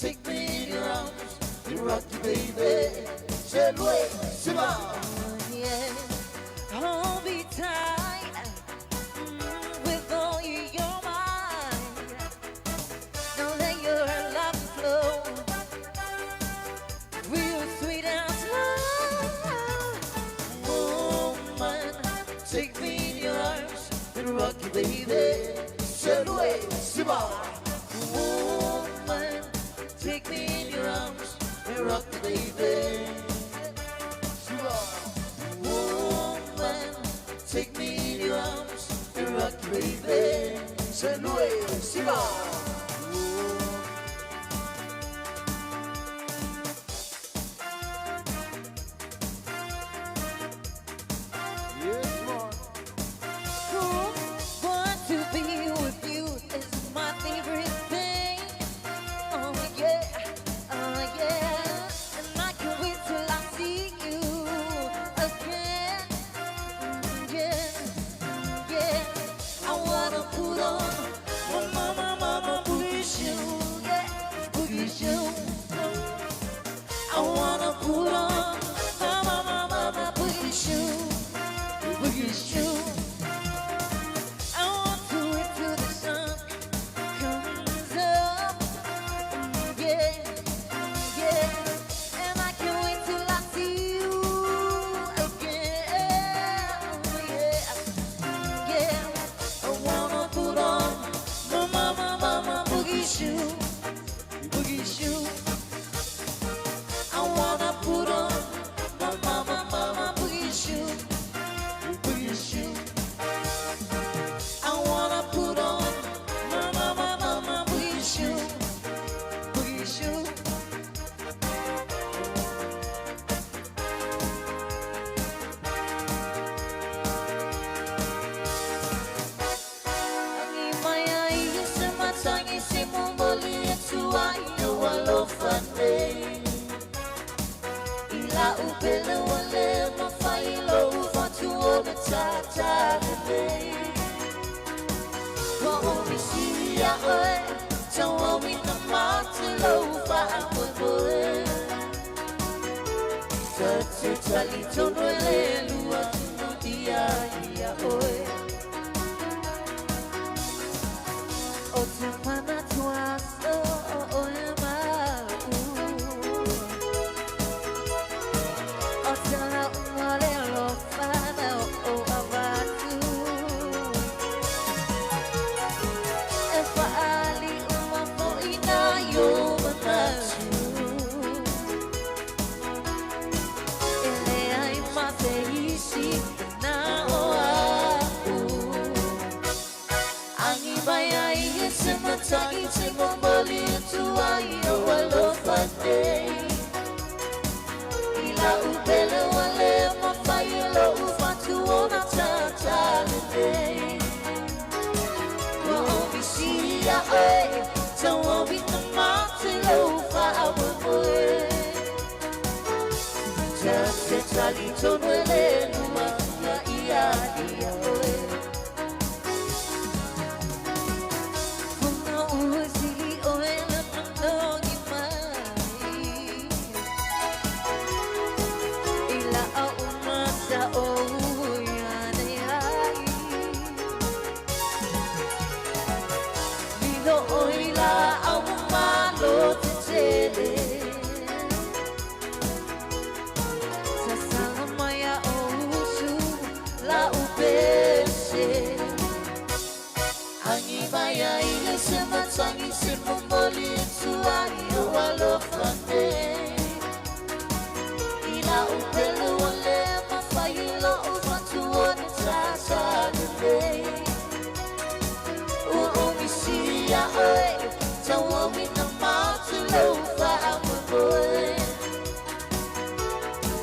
Take me in your arms and rock you, baby. Say, Simba. Yeah. Hold me tight with all your might. Now let your love flow real sweet and slow. Woman, take me in your arms and rock you, baby. Say, Simba. Woman, take me in your arms and rock you, baby. Simba. Woman, take me in your arms and rock you, baby. Say, Simba. Yes, man. Cool. Want to be with you is my favorite thing. Oh yeah, oh yeah. And I can't wait till I see you again. Yeah, yeah. I wanna put on my mama, mama boogie shoe, yeah, boogie shoe. I wanna put on my mama, mama boogie shoe, boogie shoe. I want to wait till the sun comes up. Yeah. And I can't wait till I see you again. Yeah. I wanna put on my mama, mama boogie shoe, boogie shoe. I wanna put on my mama, mama boogie shoe, boogie shoe. I wanna put on my mama, mama boogie shoe, boogie shoe. Agi mai ai i se matagi se momoli atu ai o alofa nei. I lau pele ua le mafai lou fatu ona tātā lelei. Ua ou misia oe, tauauina mate lou faamoemoe. Ta te talitonu e le lua tunutia ia oe. O te manatu aso o e mau. O te laʻuga le alofa na o avatu. E faali uma foʻi nai o manatu. E leai ma se isi na o a'u. Agi mai ai e se matagi te momoli atu ai o alofa nei. I lau pele ua le mafai lou fatu ona tātā lelei. Ua ou misia oe, tauauina mate lou faamoemoe. Ta te talitonu e le lua tuga ia ia oe. Funa ua sili oe le manogi mai. I la au masa o ia nei ai. Lilo o i la au malo te tele. Sasala mai a o usu la upese. Agi mai ai e se matagi se momoli atu ai o alofa nei. I lau pele ua le mafai lou fatu ona tātā lelei. Ua ou misia oe, tauauina mate lou faamoemoe.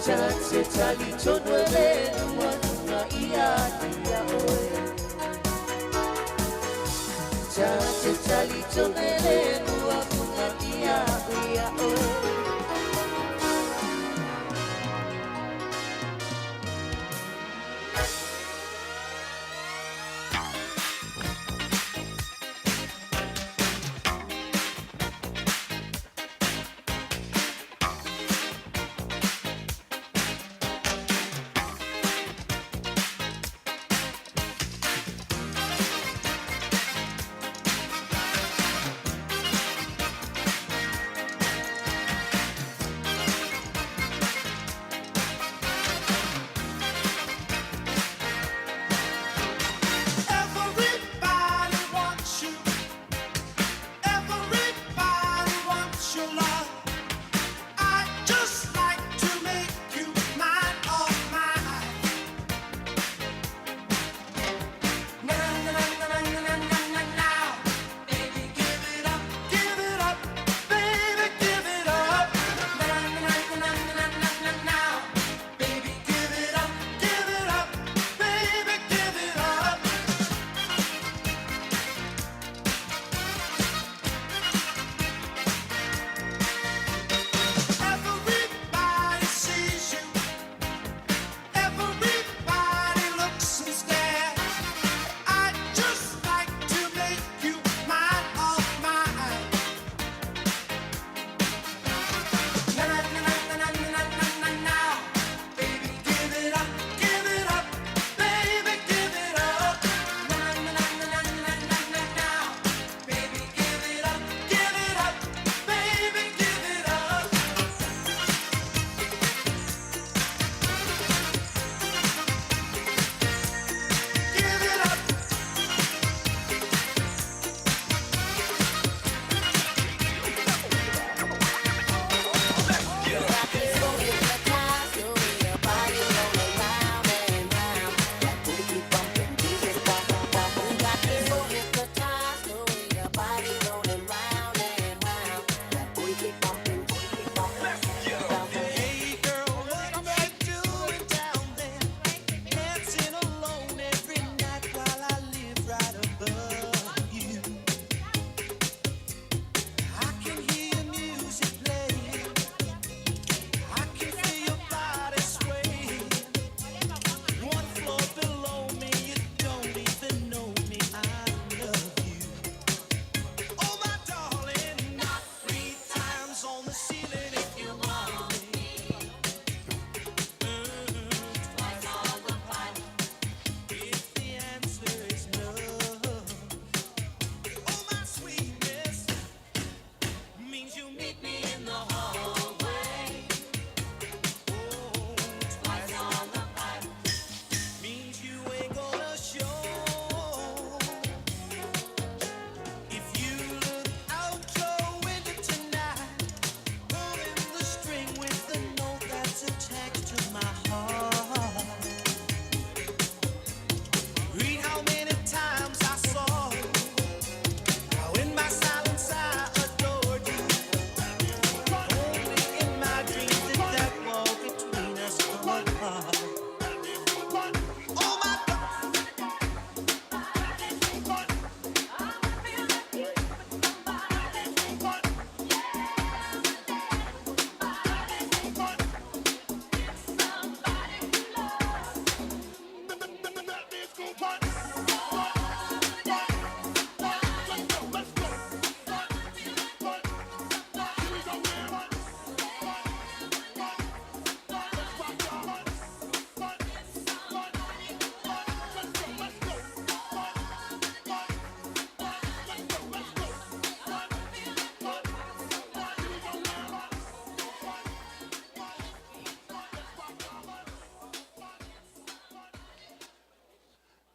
Ta te talitonu e le lua tuga ia ia oe. Ta te talitonu e le lua tuga ia ia oe.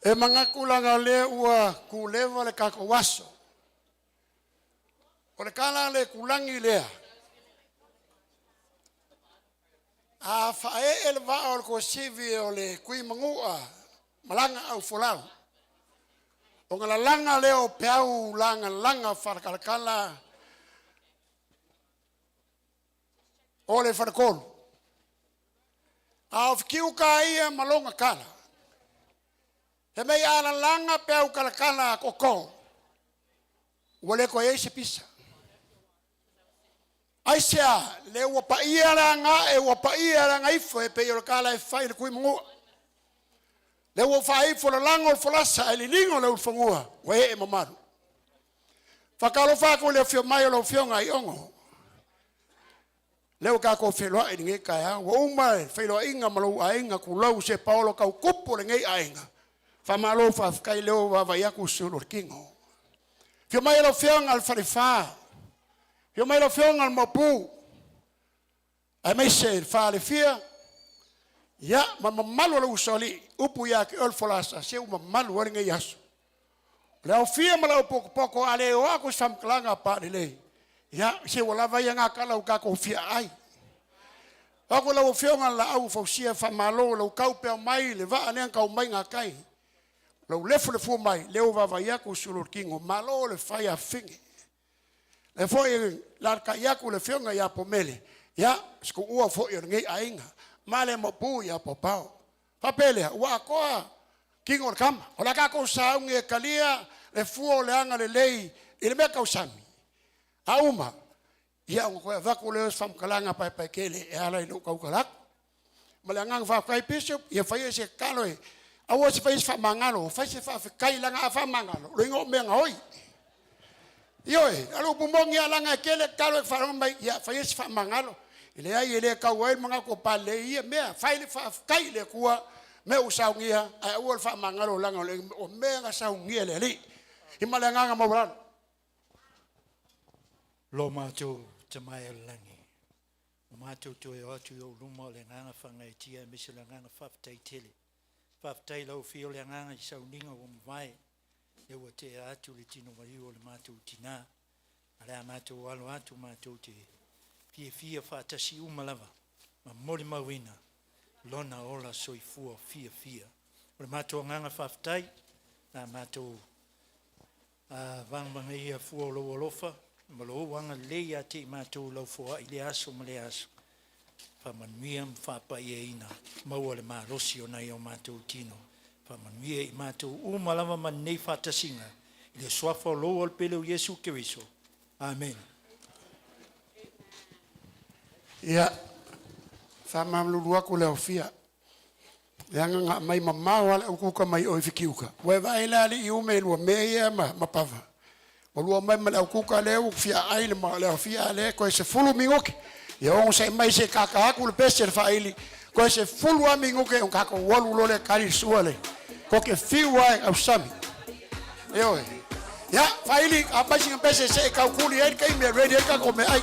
E manatu laga o lea ua kuleva le tatou aso. O le tala a le itulagi lea, a faaee le vaa o le Tuasivi o le Tuimanua malaga aufolau, ona lalaga lea o peau lagalaga faatalatala o le faletolu. A o fitiuta ma lona tala, fai mai a lalaga peau talatala a toto ua le toe i ai se pisa. Aisea? Lea ua paia le agae ua paia le agaifo e pei o le tala e fai i le Tuimanua. Lea ua faaifo lalago le folasa ae liligo le ulufanua ua ee mamalu. Faatalofa atu i le afio mai o lau Afioga Aiono, lea ua tatou feiloai i lenei taeao, ua uma le feiloaiga ma lou aiga, tulou Sepaolo o le tau tupu o lenei aiga. Faamalo faafetai lea ua vaavaai atu sulu o le tino. Afio mai lau Afioga i le Falefa, afio mai lau Afioga i le Maopu aemaise le Falefia ia ma le mamalu o le Usoalii, upu ia te oe le folasa, se ua mamalu ai lenei aso. O le aofia ma le au potopoto, a le oo atu se faamatalaga Palelei, ia se ua lava ia na tala ua tatou fiaai. O atu lau Afioga i le Laau na Fausia, faamalo i lou taupe mai le vaa lea na tau mai gatai, lou lefolefua mai lea ua vaavaai atu sulu o le tino, malo le fai afafine. E foi e alaalatai atu le afioga ia Pomele, ia o si tuua foi o lenei aiga, ma le maopu ia Paopao. Faapelea ua atoa tino o le tama. O le a tatou sauni e talia le fua o le agalelei i le mea tausami. A uma, ia ona toe avatu lea o se faamatalaga paepaetele e ala i lou tautala atu. Ma le agaga faafetai, Bishop, ia faia se tatalo e aua se faia se faamagalo, fai se faafetai leaga a faamagalo, o lona uiga o mea gaoi. Ioe, a o le upu moni lava leaga e tele tatalo e faalogo mai, ia faia se faamagalo. E leai e le tau ai le manatu o Palelei i ia mea, fai le faafetai i le Atua mea ua saunia ae aua le faamagalo leaga o mea na saunia e le Alii. I ma le agaga maualalo. Lo matou Tama e o le lagi, ua matou toe o atu i ou luma o le agaga faagaeetia aemaise o le agaga faafetai tele. Faafetai i lau Afio o le Agaga i sauniga ua mavae, lea ua tea atu le tino maliu o le matou tina. A o le a matou alo atu matou te fiafia faatasi uma lava ma molimauina lona ola soifua fiafia. O le matou agaga faafetai, na matou vagavagaia fua o lou alofa ma lou agalelei ia te i matou lau foai lea aso ma lea aso, faamanuia ma faapaiaina, maua le malosi o nai o matou tino, faamanuia i matou uma lava ma lenei faatasiga, i le suafa o lou Aulepele o Iesu Keriso. Amene. Ia, faamalulu atu le aofia, leaga na aumai mamao lava le au kuka mai o i Fitiuta. Ua e vaai la alii ume e lua mea ia ma pava. Ua lua mai ma le au kuka lea ua fiaai le, le aofia a lea toe 10 minute. Ia onosai mai se tata atu le pese le faaili. Toe 10 lava minute o tatou alu loa lea tali le sua le koke fiu ai au sami. Ioe. Ia, faaili, a mai sina pese se e taukuli ai le taimi e ready ai tatou meaai.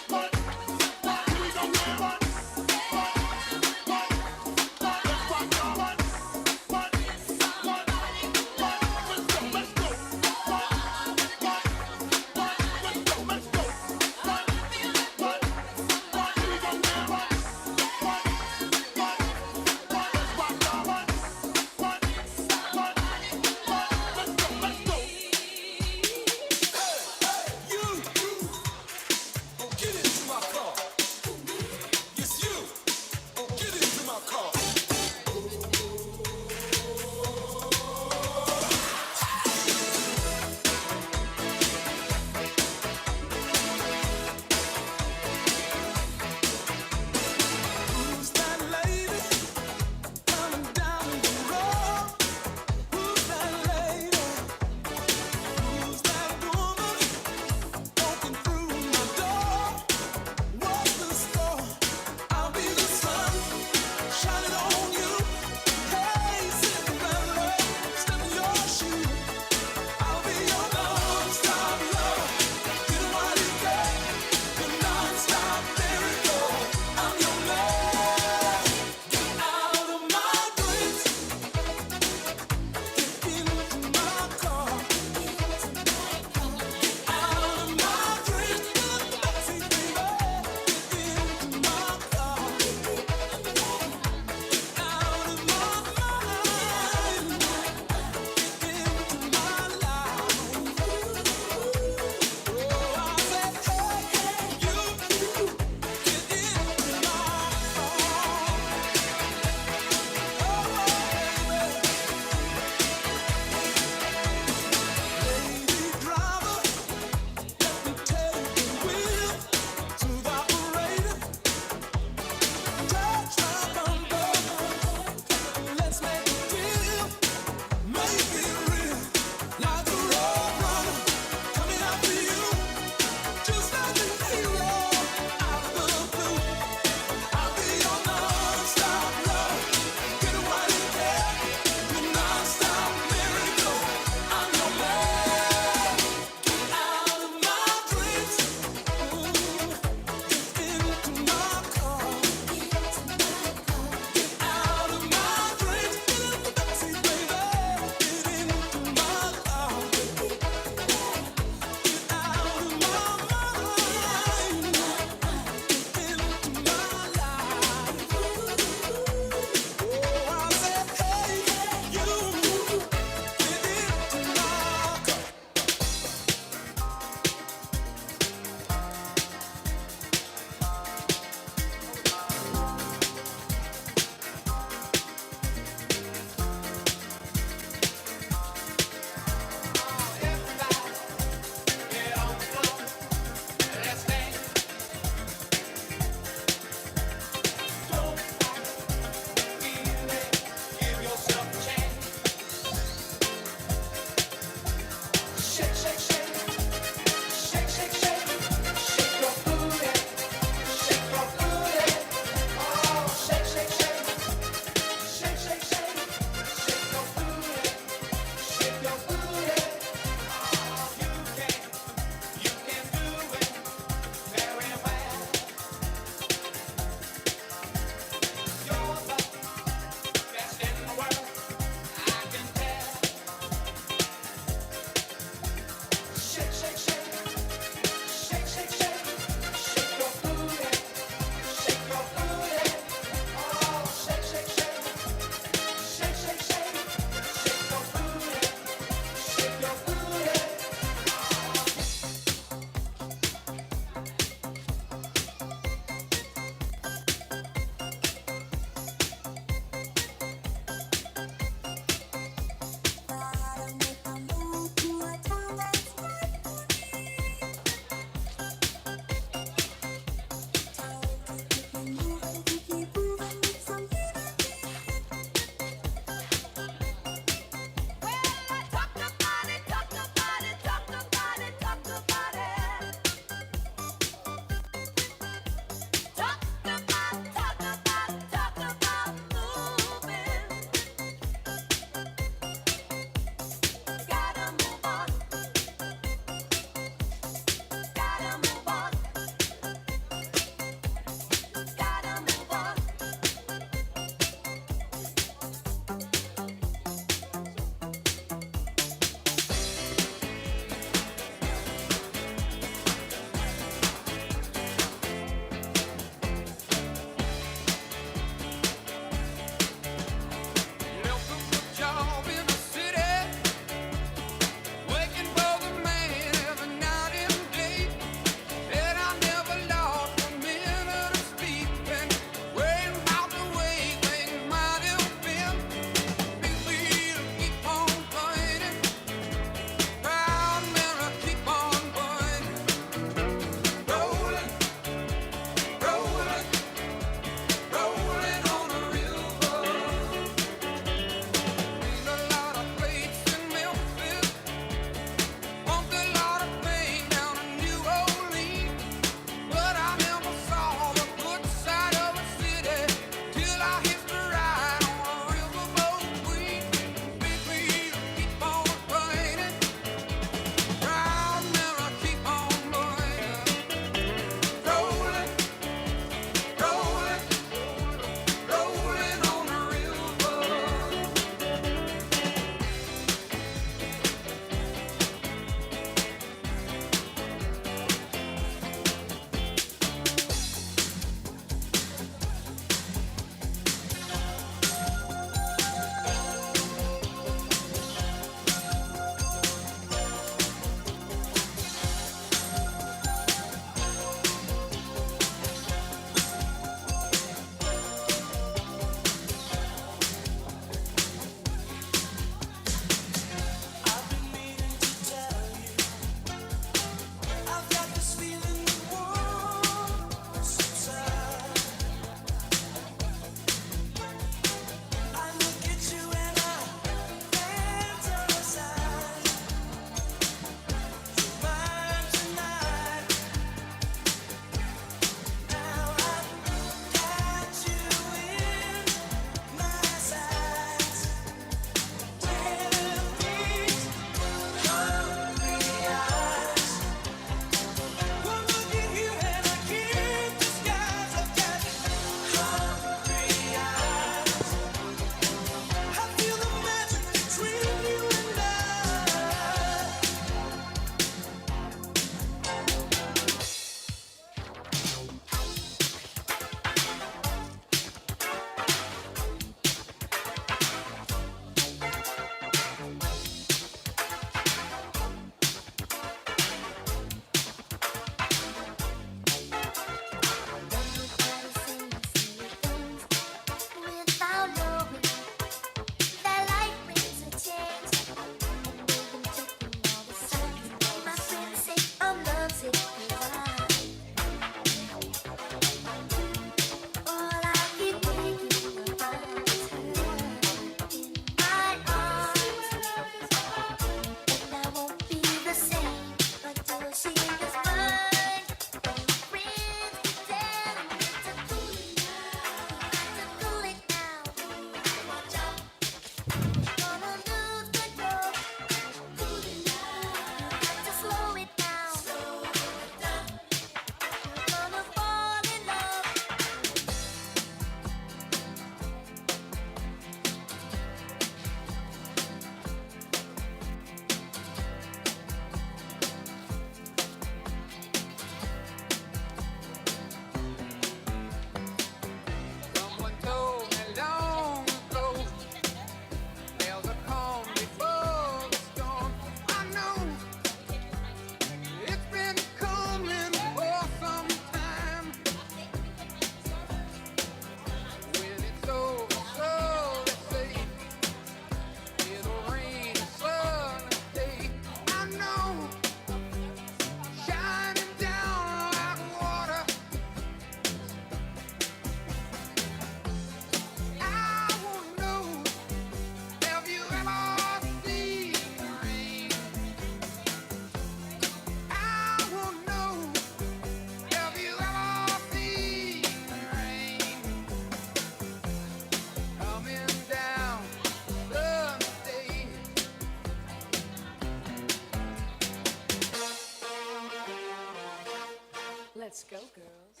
girls.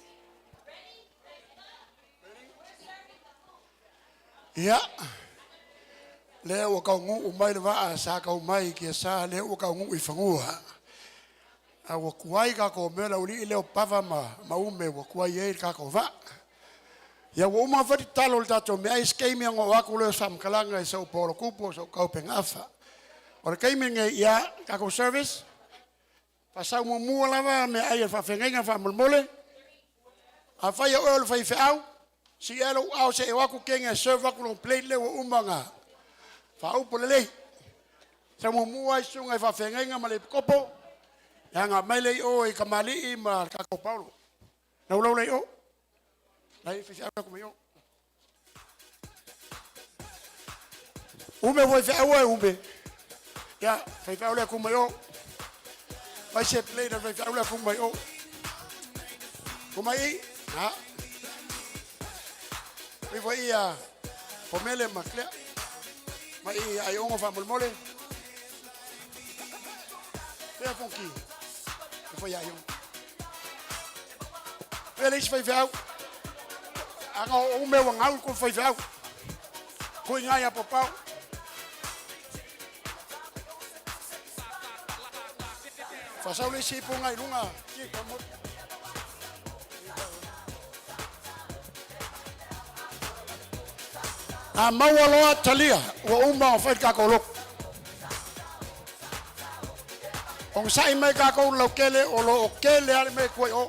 Ia, lea ua kauguu mai le vaa sa kau mai i sa lea ua kauguu i fagua. A ua tuai kākou mea lau lii leo pava ma ume ua tuai ai le kākou vaa. Ia ua uma foi tatalo le tatou meaai se taimi ona oo atu lea o se faamatalaga i sau polo tupu o sau taupegafa. O le taimi lenei ia tatou service, faasau muamua lava meaai a le faafeagaiga faamolemole. Afai o oe o le faifeau, sii ae lou aao se i o atu teine e serve atu lou plate lea ua uma ona faaupu lelei. Sau muamua lava susuga i faafeagaiga ma le epikopo e agai mai lea i o i tamalii ma le tatou paolo. Laulau la i o, la e i ai faifeau la e omai i o. Ume faifeau e ume. Ia, faifeau lea tu mai o. Fai se plate a le faifeau lea tu mai o. Tu mai i. Ha. Fai foi ia Pomele ma Clea. Mai i ai ongo faamolemole. Fea fonki. Fai ai ongo. Fea le isi faifeau. Aga o ume ua gau ko faifeau. Kui ngai a popau. Fasau le isi ipu ngai lunga. Ki ka mo. A maua loa talia, ua uma o fai le tatou lotu. Ogasai mai kākou lautele o lo o tele ale me kua i o.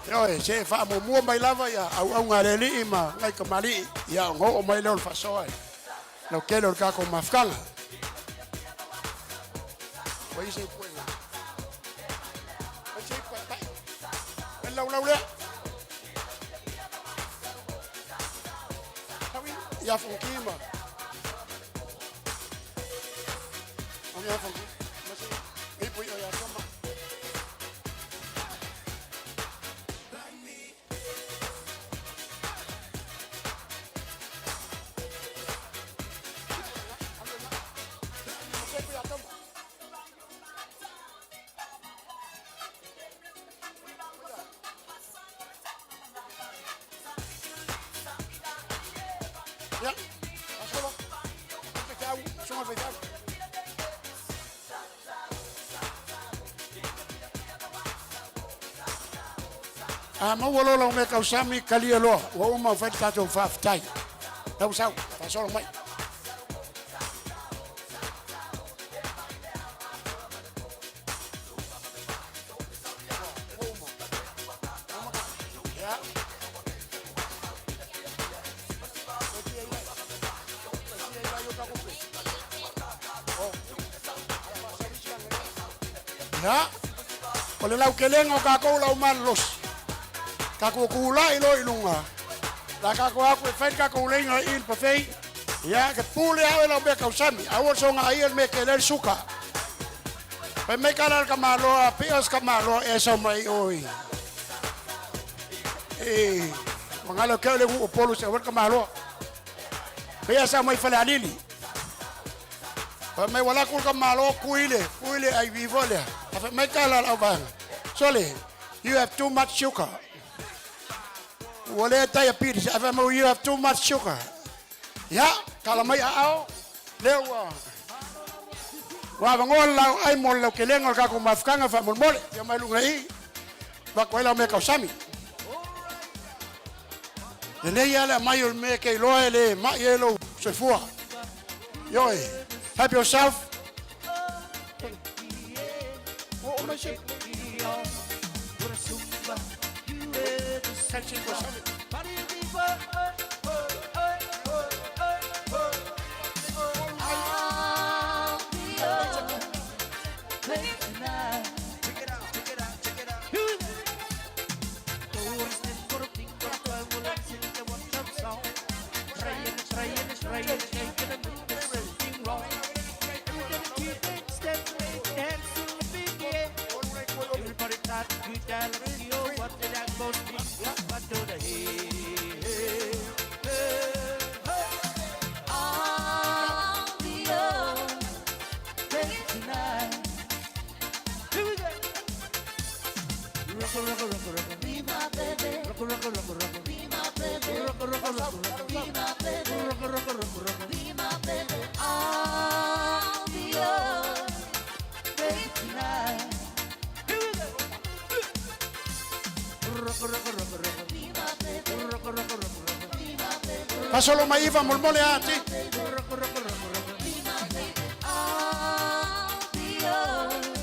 Ioe, se faamuamua mai lava ia auauga a le Alii ma nai tamalii, ia ona oo mai lea o le faasoa i lautele o le tatou mafutaga. Ua i se ipu e Ai se ipu e tai. E laulau lea. Saui, ia fonki ma. O ia fonki. Ma se ipu i o ia toma. Ma se ipu ia toma. Ia, fasolo. Faifeau, susuga faifeau. A maua loa lau mea tausami, kalia loa, ua uma ona fai le tatou faafetai. Lau sau, faasolo mai. Ia. Ia, o le laukelega o kākou lau malolosi. Tatou tulai loa i luga. La tatou aku e fai le tatou leiga i le buffet. Ia, ke pule au e lau mea tausami. Aua le soga ai le mea ke le suka. Fai mai kala le kamaloa, pe os kamaloa e sau mai oi. E, wangalo ke le o polu se wal kamaloa. Pe sa mai fale alili. Fai mai wala ku kamaloa kuile, kuile ai vivo le. Fai mai kala lau vanga. Sole, you have too much sugar. Ua le diabetes, ai mai you have too much sugar. Ya, kala mai a ao. Lea ua ua avangoa le lau ai mo le laukelega o le tatou mafutaga faamolemole. Ia mai luga i. Vako ai lau mea tausami. Lelei lava le aumai o le mea e te iloa e le mai ai lou soifua. Ioe, help yourself. Oo mai se. Kai se ko sami. I'll be your babe tonight. I'll be your babe tonight. Be my baby. Be my baby. Be my baby. I'll be yours, baby tonight. Be my baby. Be my baby. Fasolo mai iva molemole ati. Be my baby. I'll be yours,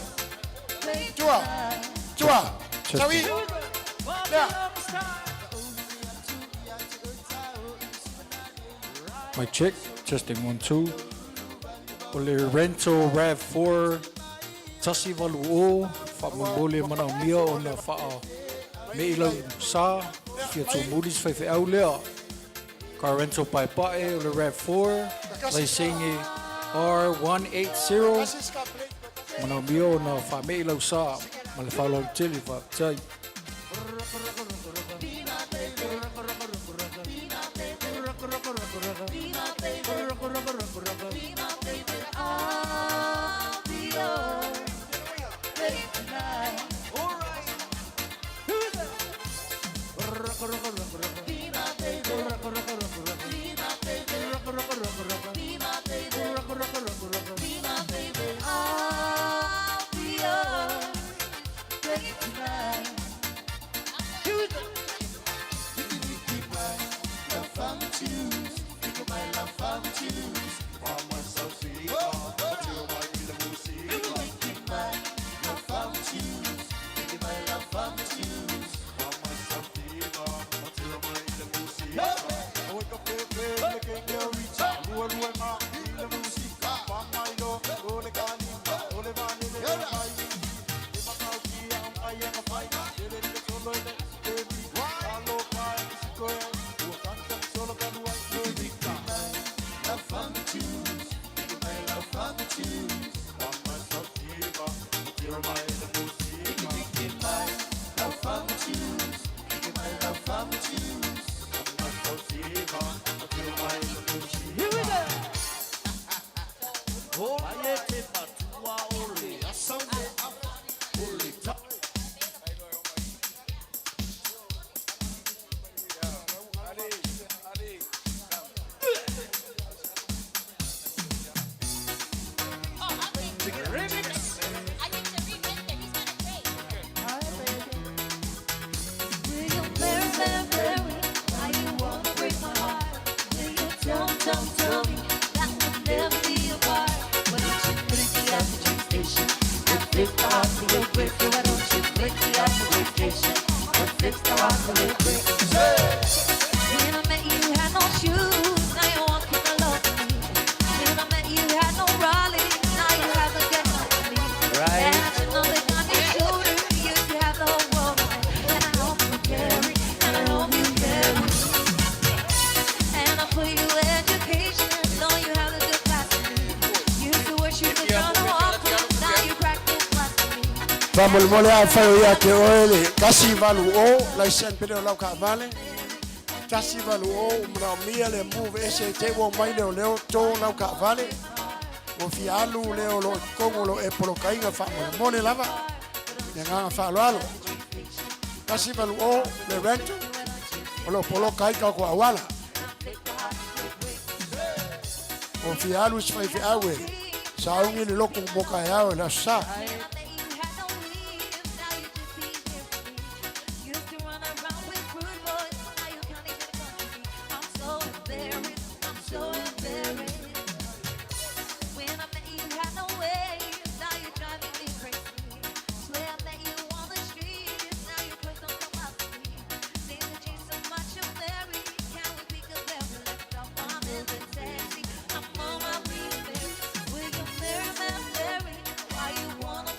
baby Tua. tonight. Tua. Saui. Lea. Mic check, testing 1 2. O le rental RAV4 180, faamolemole manaomia ona faa me i lau sa fia tumuli se faifeau lea. Car rental Paepae o le RAV4, laisene R180, Kasi ska plate. manaomia ona faamei i lau sa ma le faaaloalo tele faafetai. Be my baby. Be my baby. Be my baby. Be my baby. I'll be yours, baby tonight. Be my baby. Be my baby. Be my baby. Be my baby. I'll be yours, baby tonight. Here we go. Here we go. I think the remix that he's gonna take. Will you marry, marry, marry me? Why you wanna break my heart? Will you tell, tell, tell me that we'll never be apart? Why don't you put me at the train station and flip the heart to your brick? Why don't you break me at the train station and flip the heart to your brick? When I met you, had no shoes. Now you're walking all over me. When I met you, had no Raleigh. Now you have a get on me. Right. And you know that on your shoulder, you could have the whole world. And I hope you carry, and I hope you carry. And I put you education, though you have a good class of me. Used to worship the John Walker, now you crack the class of me. Faamolemole afai o ia te oe le 180 laisene pele o lau kaavale. 180 manaomia le move ese e te ua mai leo leo tō lau kaavale. Ua fia alu lea o loo i totonu o loo e polokaiga faamolemole lava. Le agaga faaaloalo. 180 le rental o loo poloka ai ka ko auala. Ua fia alu se faifeau e saaugi le loku mo kaeao e le aso Sā. When I met you, had no weave, now you just be here for me. Used to run around with rude boys, now you can't even come to me. I'm so embarrassed, I'm so embarrassed. When I met you, had no ways, now you're driving me crazy. Swear I met you on the street, now your clothes don't come out to me. Things have changed so much, you're married. Can we pick up where we left off? I'm in the taxi, I'm on my way there. Will you marry, marry, marry? Why you wanna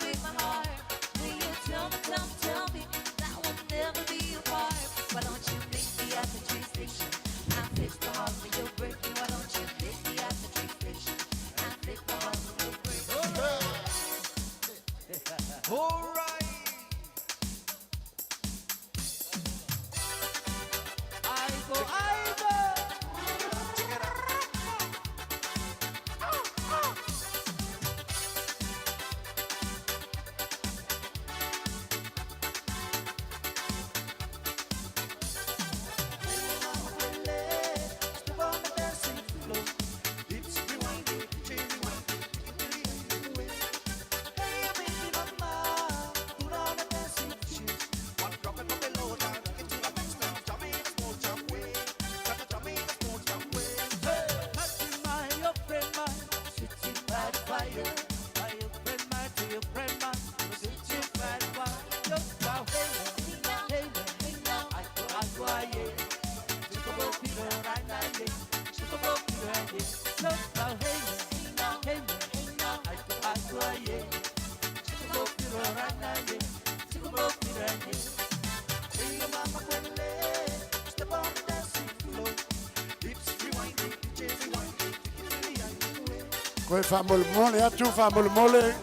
Toe faamolemole atu, faamolemole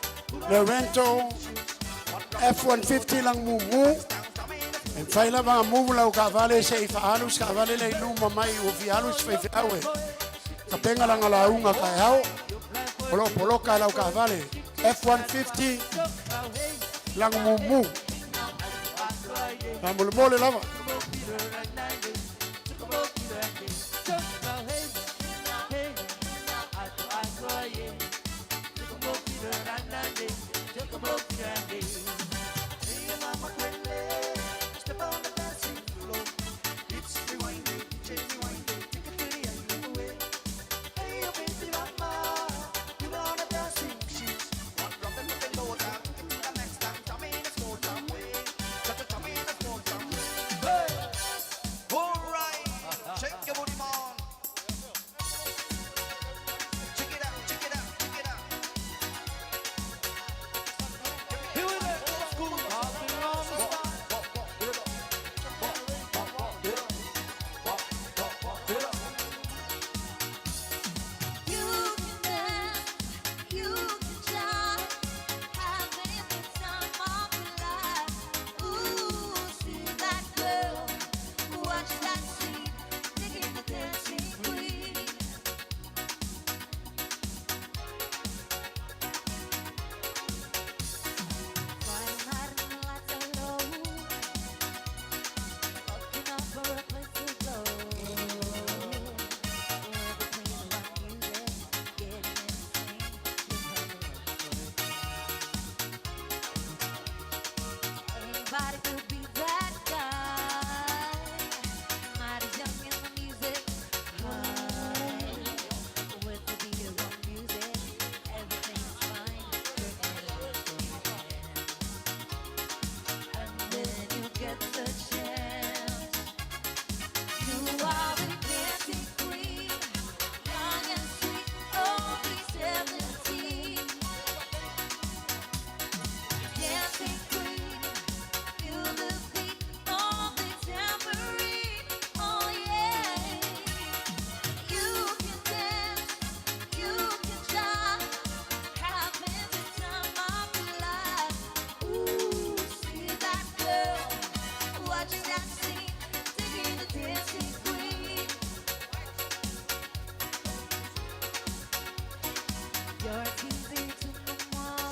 le rental F150 lagumumu. E mafai lava ona move lau taavale se i faaalu se taavale lea i luma mai ua fia alu se faifeau e tapena lana lauga taeao. O lo o poloka e lau taavale F150 lagumumu. Faamolemole lava. You can dance, you can jive, having the time of your life. Ooh, see that girl, watch that scene, digging the dancing queen. Friday night and the lights are low, looking up for a place to go. We're between the rock music, getting in sync. Anybody could be that guy. Mighty young in the music high. With the beat of rock music, everything's fine. You're in love And then you get the chance. You are the dancing queen, young and sweet, only 17. Dancing queen, feel the beat on the tambourine. Oh yeah, you can dance, you can jive, having the time of your life. Ooh, see that girl, watch that scene, digging the dancing queen. You're teasing to the wall.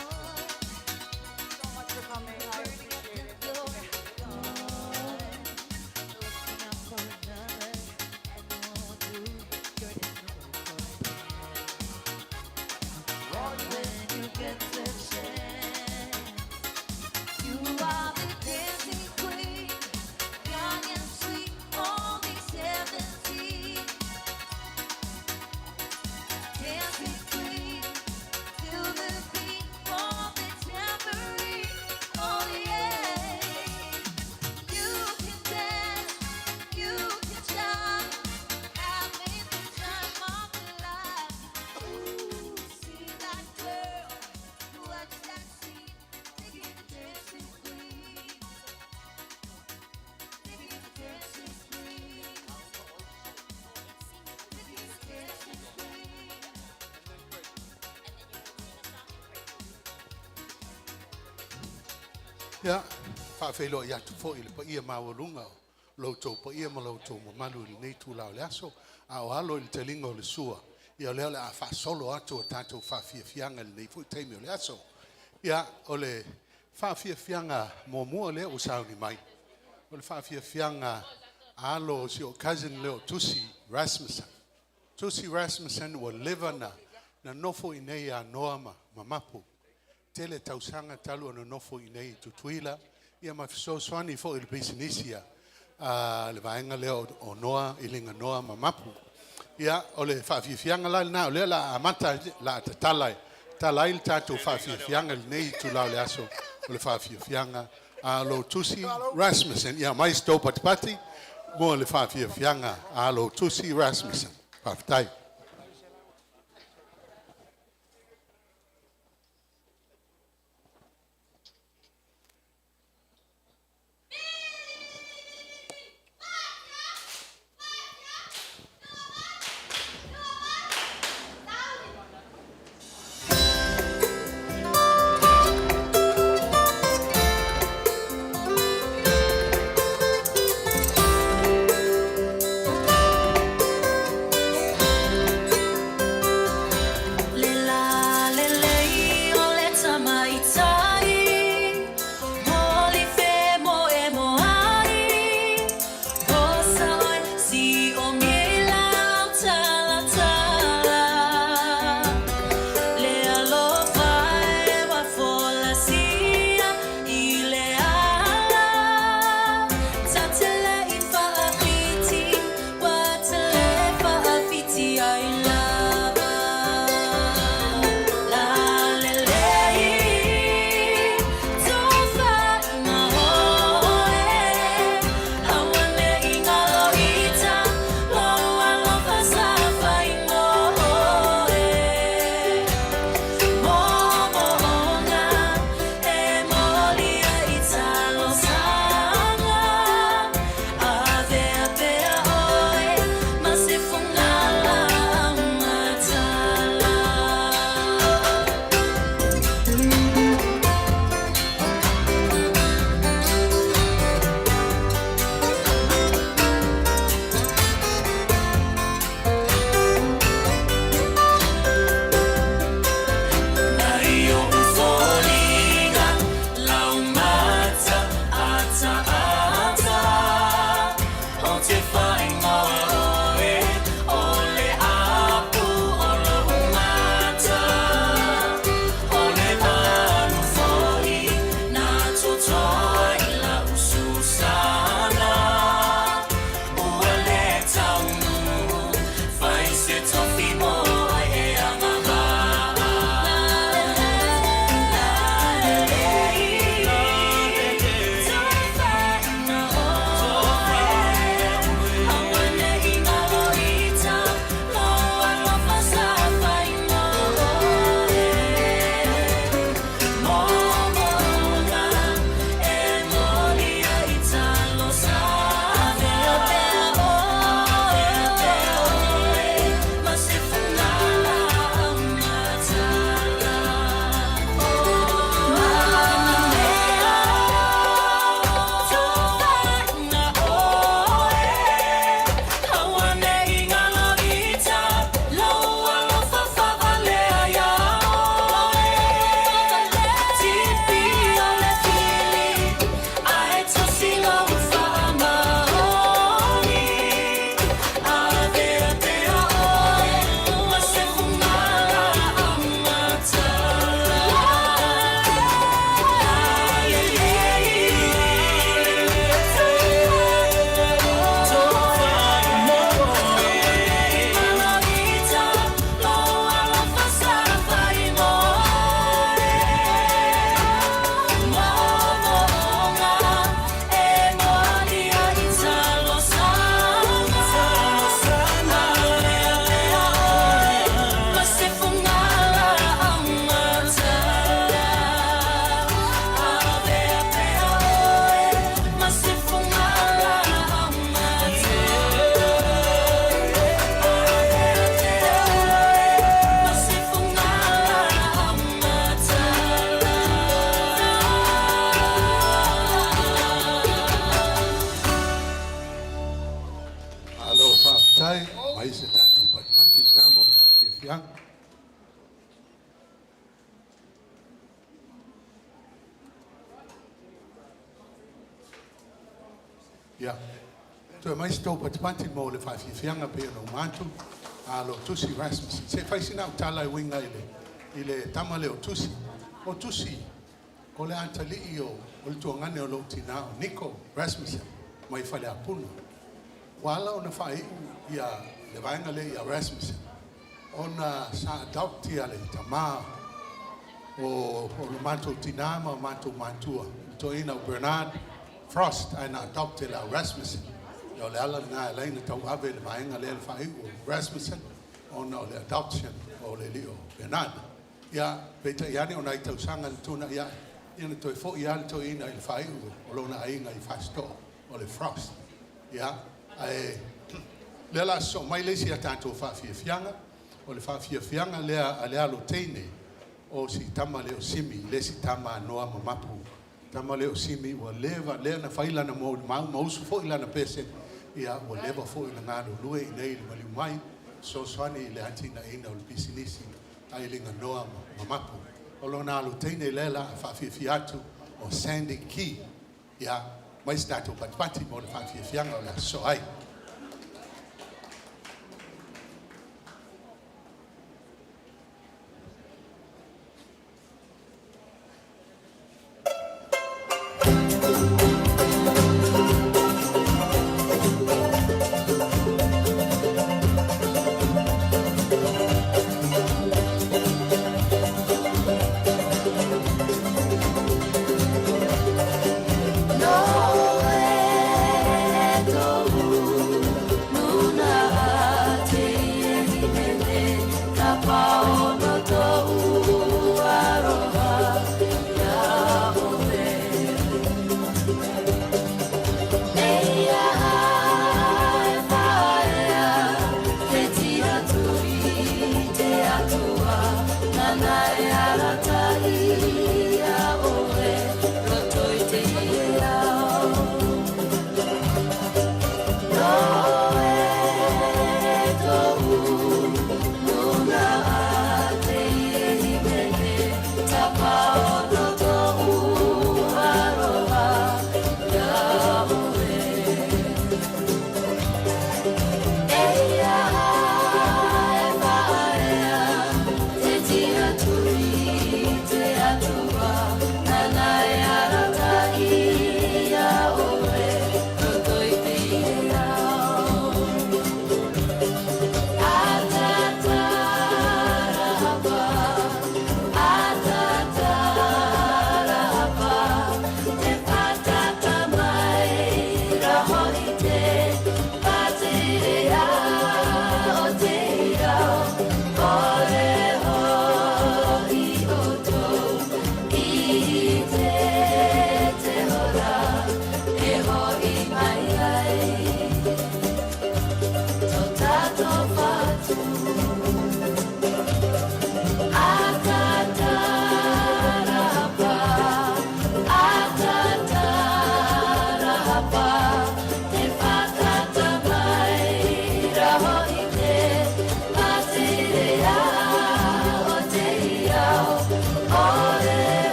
So much for coming. I appreciate it. You are the dancing queen, young and sweet, only 17. Dancing queen, feel the beat of the tambourine. Oh yeah, you can dance, you can jive, having the time of your life. Ooh, see that girl, watch that scene, digging the dancing queen, digging the dancing queen, digging the dancing queen. Ia, faafeiloai atu foi i le paia maualuga o lo outou paia ma lo outou mamalu i lenei itula o le aso, a o alo i le taliga o le sua, ia o lea o le a faasolo atu a tatou faafiafiaga i lenei foi taimi o le aso. Ia, o le faafiafiaga muamua lea ua sauni mai, o le faafiafiaga a alo o si ou cousin lea o Tusi Rasmussen. Tusi Rasmussen ua leva na nofo i inei ia Noa ma Mapu. Tele tausaga talu ona nofo i inei i Tutuila, ia ma fesoasoani foi i le pisinisi a le vaega lea o Noa, i liga Noa ma Mapu. Ia, o le faafiafiaga la lena, o lea o le a amata, o le a tatala tatala ai le tatou faafiafiaga i lenei itula o le aso, o le faafiafiaga a alo o Tusi Rasmussen. Ia aumai se tou patipati mo le faafiafiaga a alo o Tusi Rasmussen. Faafetai. Malo faafetai mai se tatou patipati lena mo le faafiafiaga. Ia, toe mai se tou patipati mo le faafiafiaga pei ona uma atu a lo Tusi Rasmussen. Se i fai sina au tala e uiga i le, i le tama lea o Tusi. O Tusi, o le atalii o, o le tuagane o lou tinā o Nico Rasmussen mai Faleapuna. Ua ala ona faaiu ia le vaega lea ia Rasmussen, ona sa adopt ia le tamā o, o le matou tinā ma o matou matua, le toeaina o Bernard Frost, ae na adopt e le au Rasmussen. Ia o le ala lena e ala ai ona tauave le vaega lea le faaiu o Rasmussen, ona o le adoption o le alii o Bernard. Ia, peitai ane o nai tausaga na tuanai ae, ia na toe foi lava le toeaina i le faaiu o lona aiga i Fasito'o, o le Frost. Ia, ae lea o le a sosoo mai le isi a tatou faafiafiaga, o le faafiafiaga lea a le alo teine o si tama lea o Simi, le isi tama a Noa ma Mapu. Tama lea o Simi ua leva lea na fai lana molimau ma usu foi lana pese, ia ua leva foi ona galulue i inei i le maliu mai, fesoasoani i le atinaeina o le pisinisi a Eliga Noa ma Mapu. O lona alo teine lea o le a faafiafia atu o Sandy Key. Ia, mai se tatou patipati mo le faafiafiaga o le aso ai.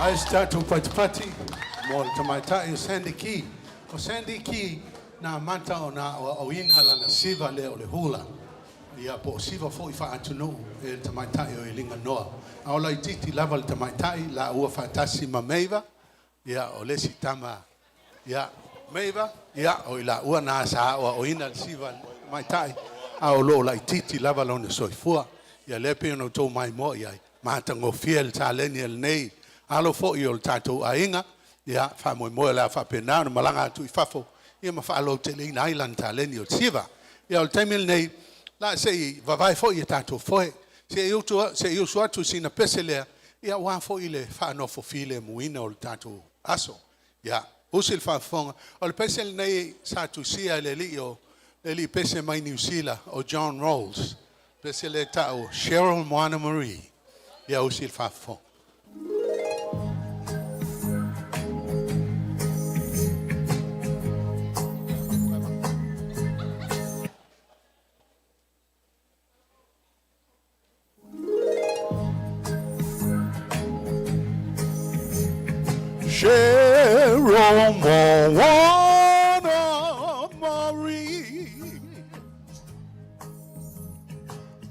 Ai se tatou patipati mo le tamaitai o Sandy Key. O Sandy Key na amata ona aoaoina lana siva lea o le hula. Ia po o siva foi faaatunuu e le tamaitai o Eliga Noa. A o laitiiti lava le tamaitai laua faatasi ma Meiva, ia o le isi tama, ia Meiva, ia o i laua na sa aoaoina le siva a le tamaitai, a o lo o laitiiti lava lona soifua. Ia lea pei ona outou maimoa i ai, matagofie le taleni a lenei alo foi o le tatou aiga, ia faamoemoe o le a faapena ona malaga atu i fafo ia ma faalauteleina ai lana taleni o le siva. Ia o le taimi lenei, la se i vavae foi e tatou foe, se i usu atu sina pese lea, ia aua foi le faanofo filemuina o le tatou aso. Ia, usi le faafofoga. O le pese lenei sa tusia e le alii o le alii pese mai Niu Sila o John Rolls. Pese lea e tau o Cheryl Moana Marie. Ia usi le faafofoga. Cheryl Moana Marie.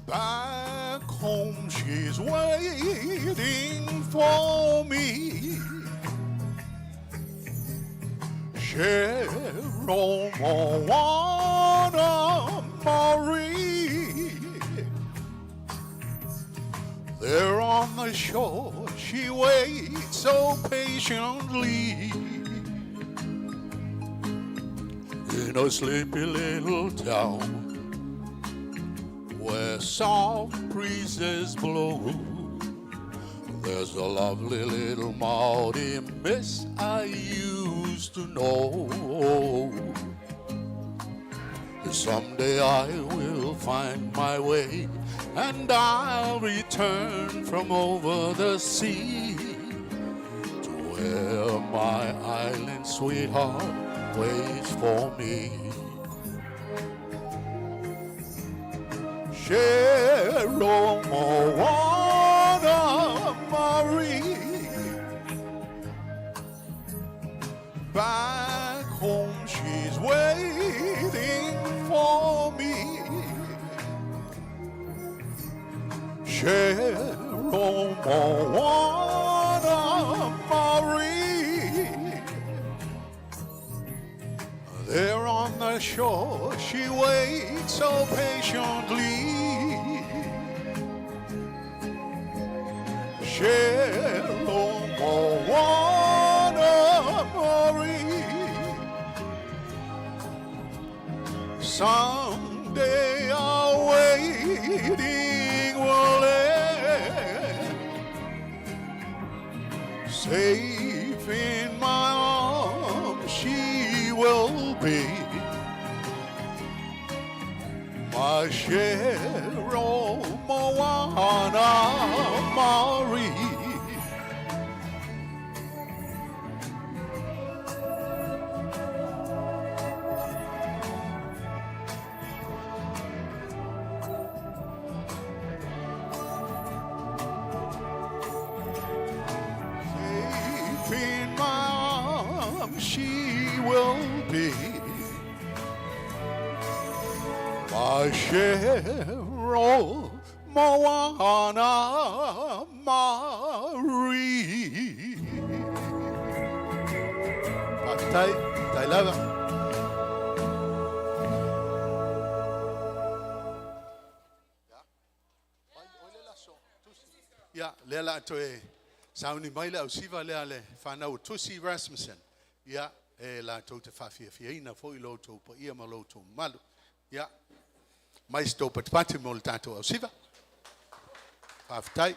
Back home she's waiting for me. Cheryl Moana Marie. There on the shore she waits so patiently. In a sleepy little town where soft breezes blow, there's a lovely little Maori miss I used to know. Someday I will find my way and I'll return from over the sea to where my island sweetheart waits for me. Cheryl Moana Marie. Back home she's waiting for me. Cheryl Moana Marie. There on the shore she waits so patiently. Cheryl Moana Marie. Someday our waiting will end. Safe in my arms she will be. My Cheryl Moana Marie. Safe in my arms she will be. My Cheryl Moana Marie. Faafetai, tai lava. Ia, lea la toe sauni mai le ausiva lea le whanau Tusi Rasmussen. Ia, e latou te faafiafiaina foi lo outou paia ma lo outou mamalu. Ia, mai se tou patipati mo le tatou ausiva. Faafetai.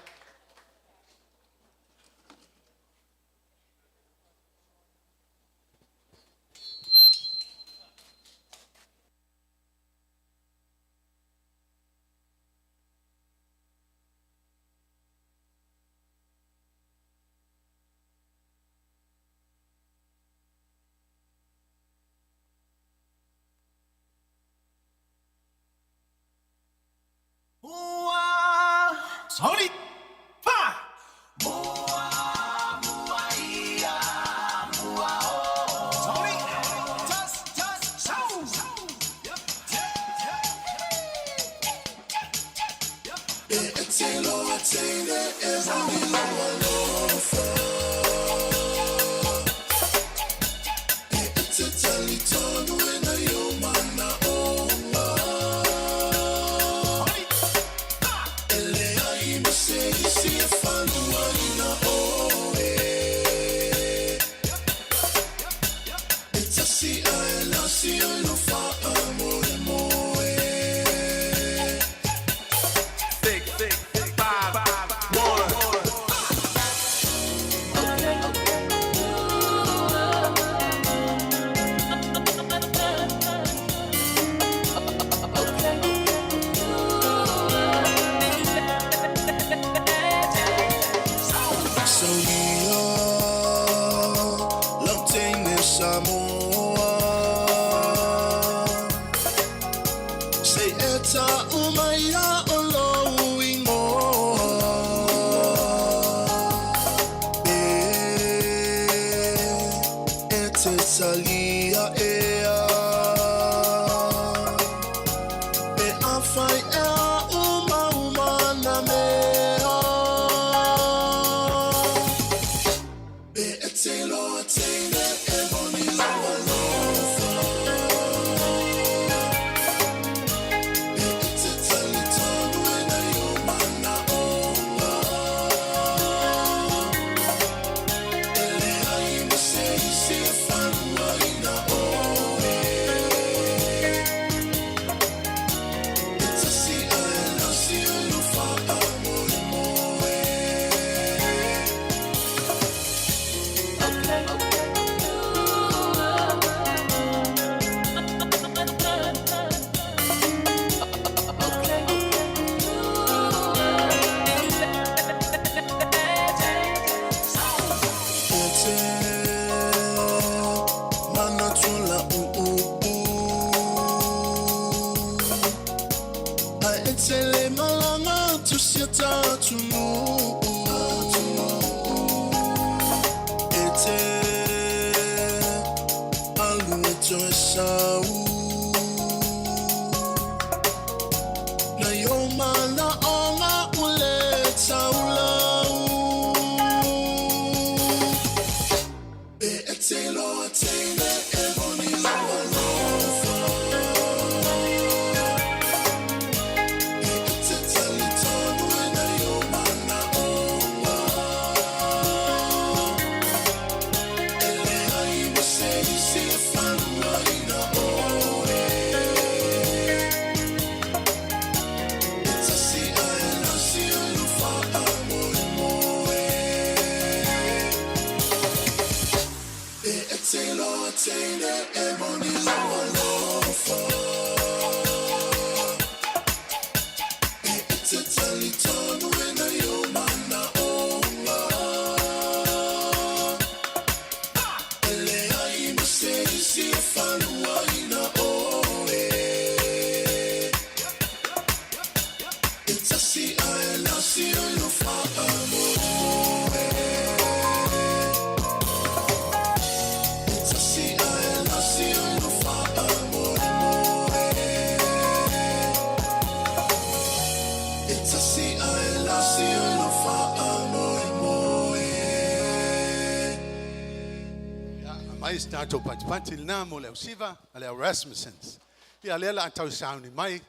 Mai se tatou patipati lenā mo le ausiva a le au Rasmussens. Ia lea la tau sauni mai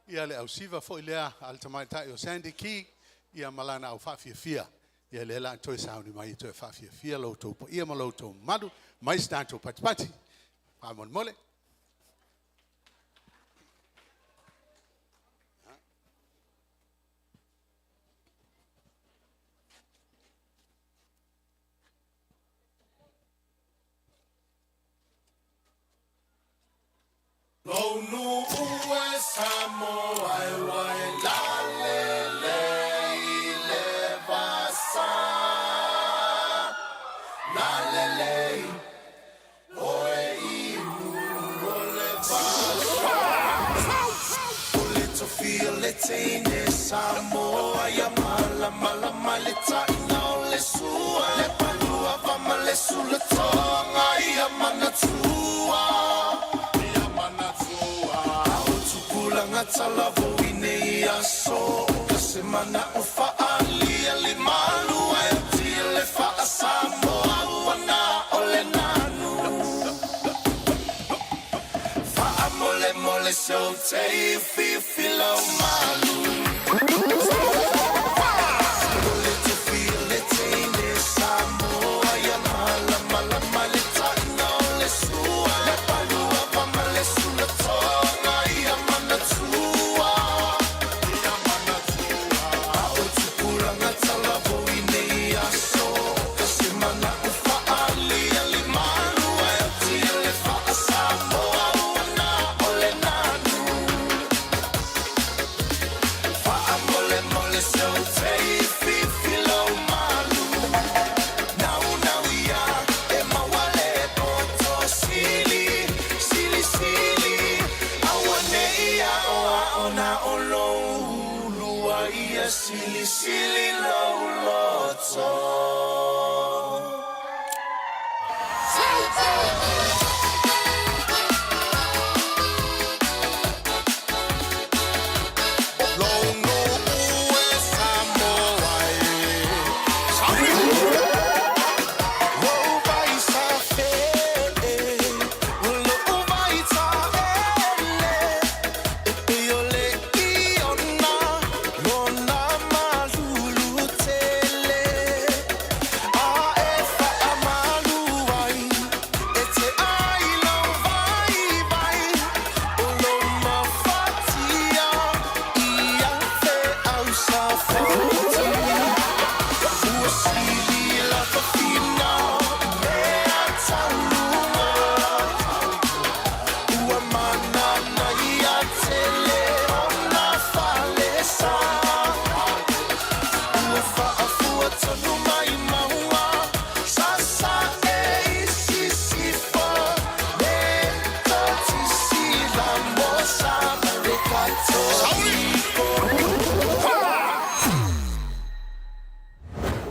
ia le ausiva foi lea a le tamaitai o Sandy Key ia ma lana au faafiafia. Ia lea la toe sauni mai e toe faafiafia lo outou paia ma lo outou mamalu. Mai se tatou patipati. Faamolemole.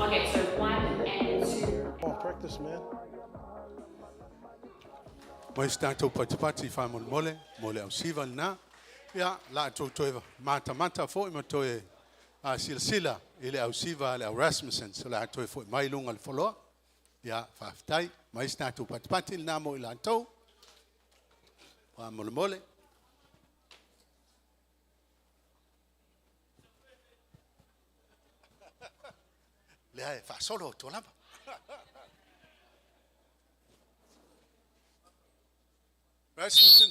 Okay, so one and two. Oh, practice, man. Mai se tatou patipati faamolemole mo le ausiva lenā. Ia, la tou toe matamata foi ma toe a silasila i le ausiva a le au Rasmussen o le a toe foi mai luga o le foloa. Ia, faafetai. Mai se tatou patipati lenā mo i latou. Faamolemole. Lea e faasolo atu lava. Rasmussen.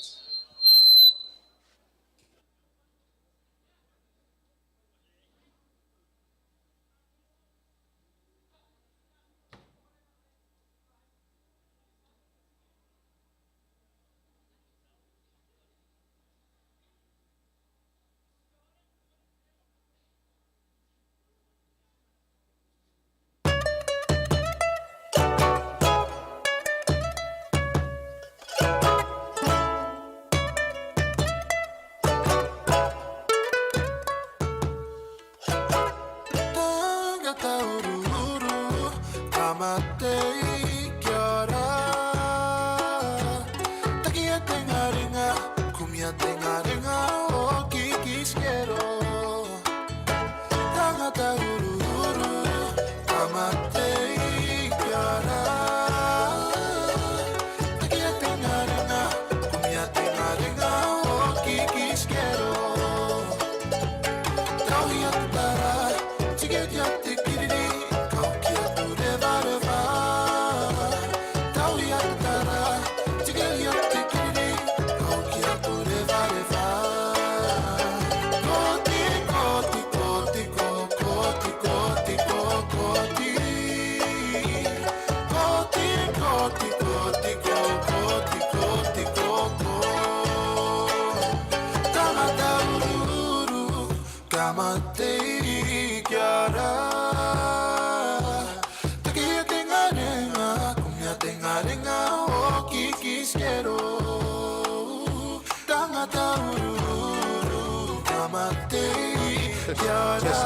Test, test.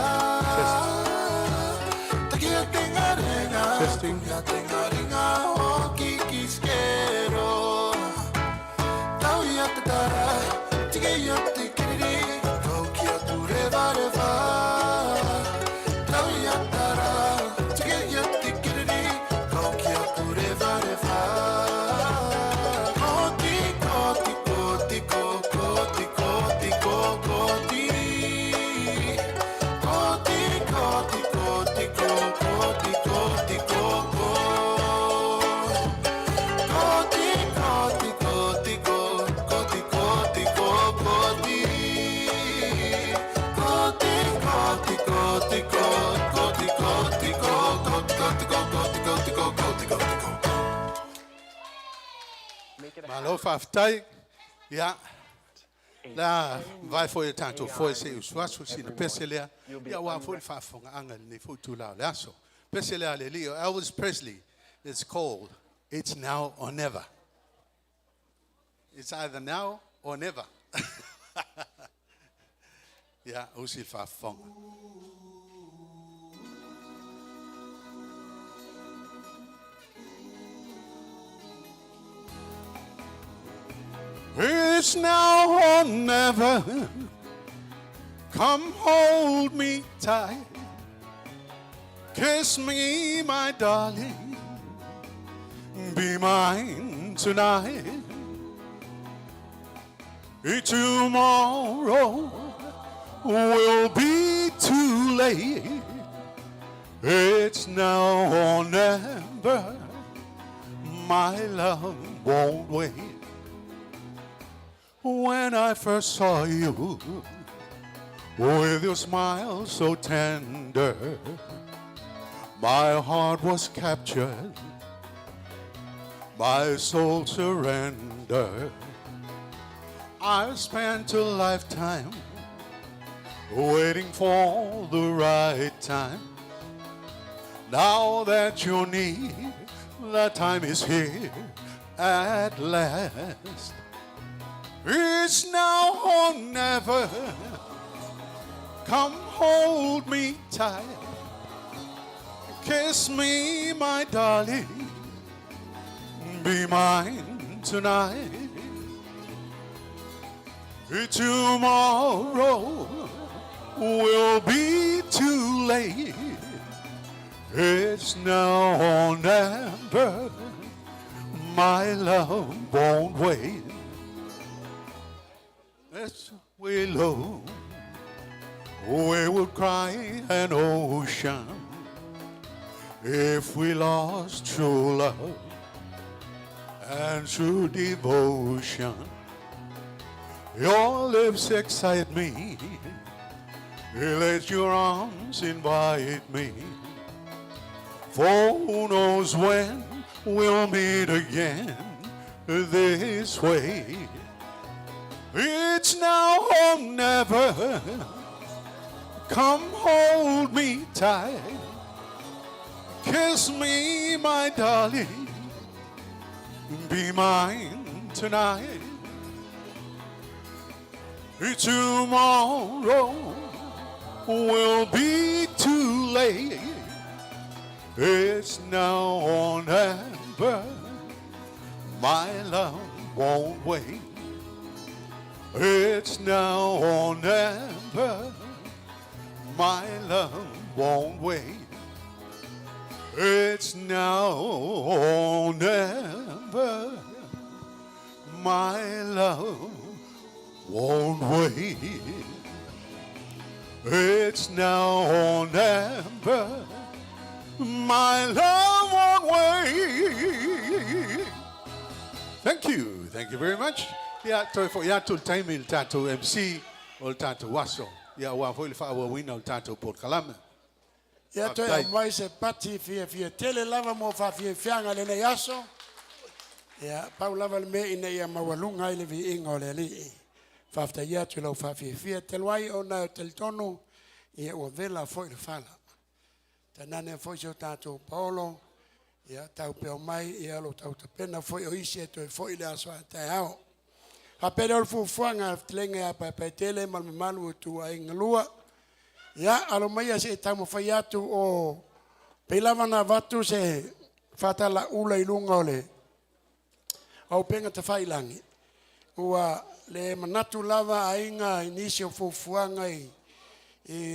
Testing. Malo faafetai. Ia, la vai foi e tatou foe se i usu aso sina pese lea. Ia ua foi le faafofogaaga i lenei foi itulā o le aso. Pese lea a le alii o Elvis Presley. It's called It's Now or Never. It's either now or never. Ia, usi le faafofoga. It's now or never. Come hold me tight. Kiss me, my darling. Be mine tonight. Tomorrow will be too late. It's now or never. My love won't wait. When I first saw you, with your smile so tender, my heart was captured, my soul surrendered. I spent a lifetime waiting for the right time. Now that you're near, the time is here at last. It's now or never. Come hold me tight. Kiss me, my darling. Be mine tonight. Tomorrow will be too late. It's now or never. My love won't wait. Yes, we love. We would cry an ocean if we lost true love and true devotion. Your lips excite me. Let your arms invite me. For who knows when we'll meet again this way. It's now or never. Come hold me tight. Kiss me, my darling. Be mine tonight. Tomorrow will be too late. It's now or never. My love won't wait. It's now or never. My love won't wait. It's now or never. My love won't wait. It's now or never. My love won't wait. Thank you. Thank you very much. Ia, toe fo'i atu le taimi i le tatou MC o le tatou aso. Ia, aua foi le faaauauina o le tatou polokalame. Ia toe Faafetai. aumai se pati fiafia tele lava mo faafiafiaga i lenei aso. Ia, pau lava le mea ina ia maualuga ai le viiga o le Alii. Faafetai atu i lau faafiafia talu ai ona e talitonu ia ua vela foi le fala. Tainane foi si o tatou Paolo, ia taupeao mai ia lo tautapena foi o isi e toe foi le aso a taeao. Faapea lea o le fuafuaga a le fetalaiga ia Paepaetele ma le mamalu o ituaiga lua. Ia, alo maia se i taumafai atu o pei lava ona avatu se faatalaula i luga o le auupega tafailagi, ua le manatu lava aiga i nisi o fuafuaga i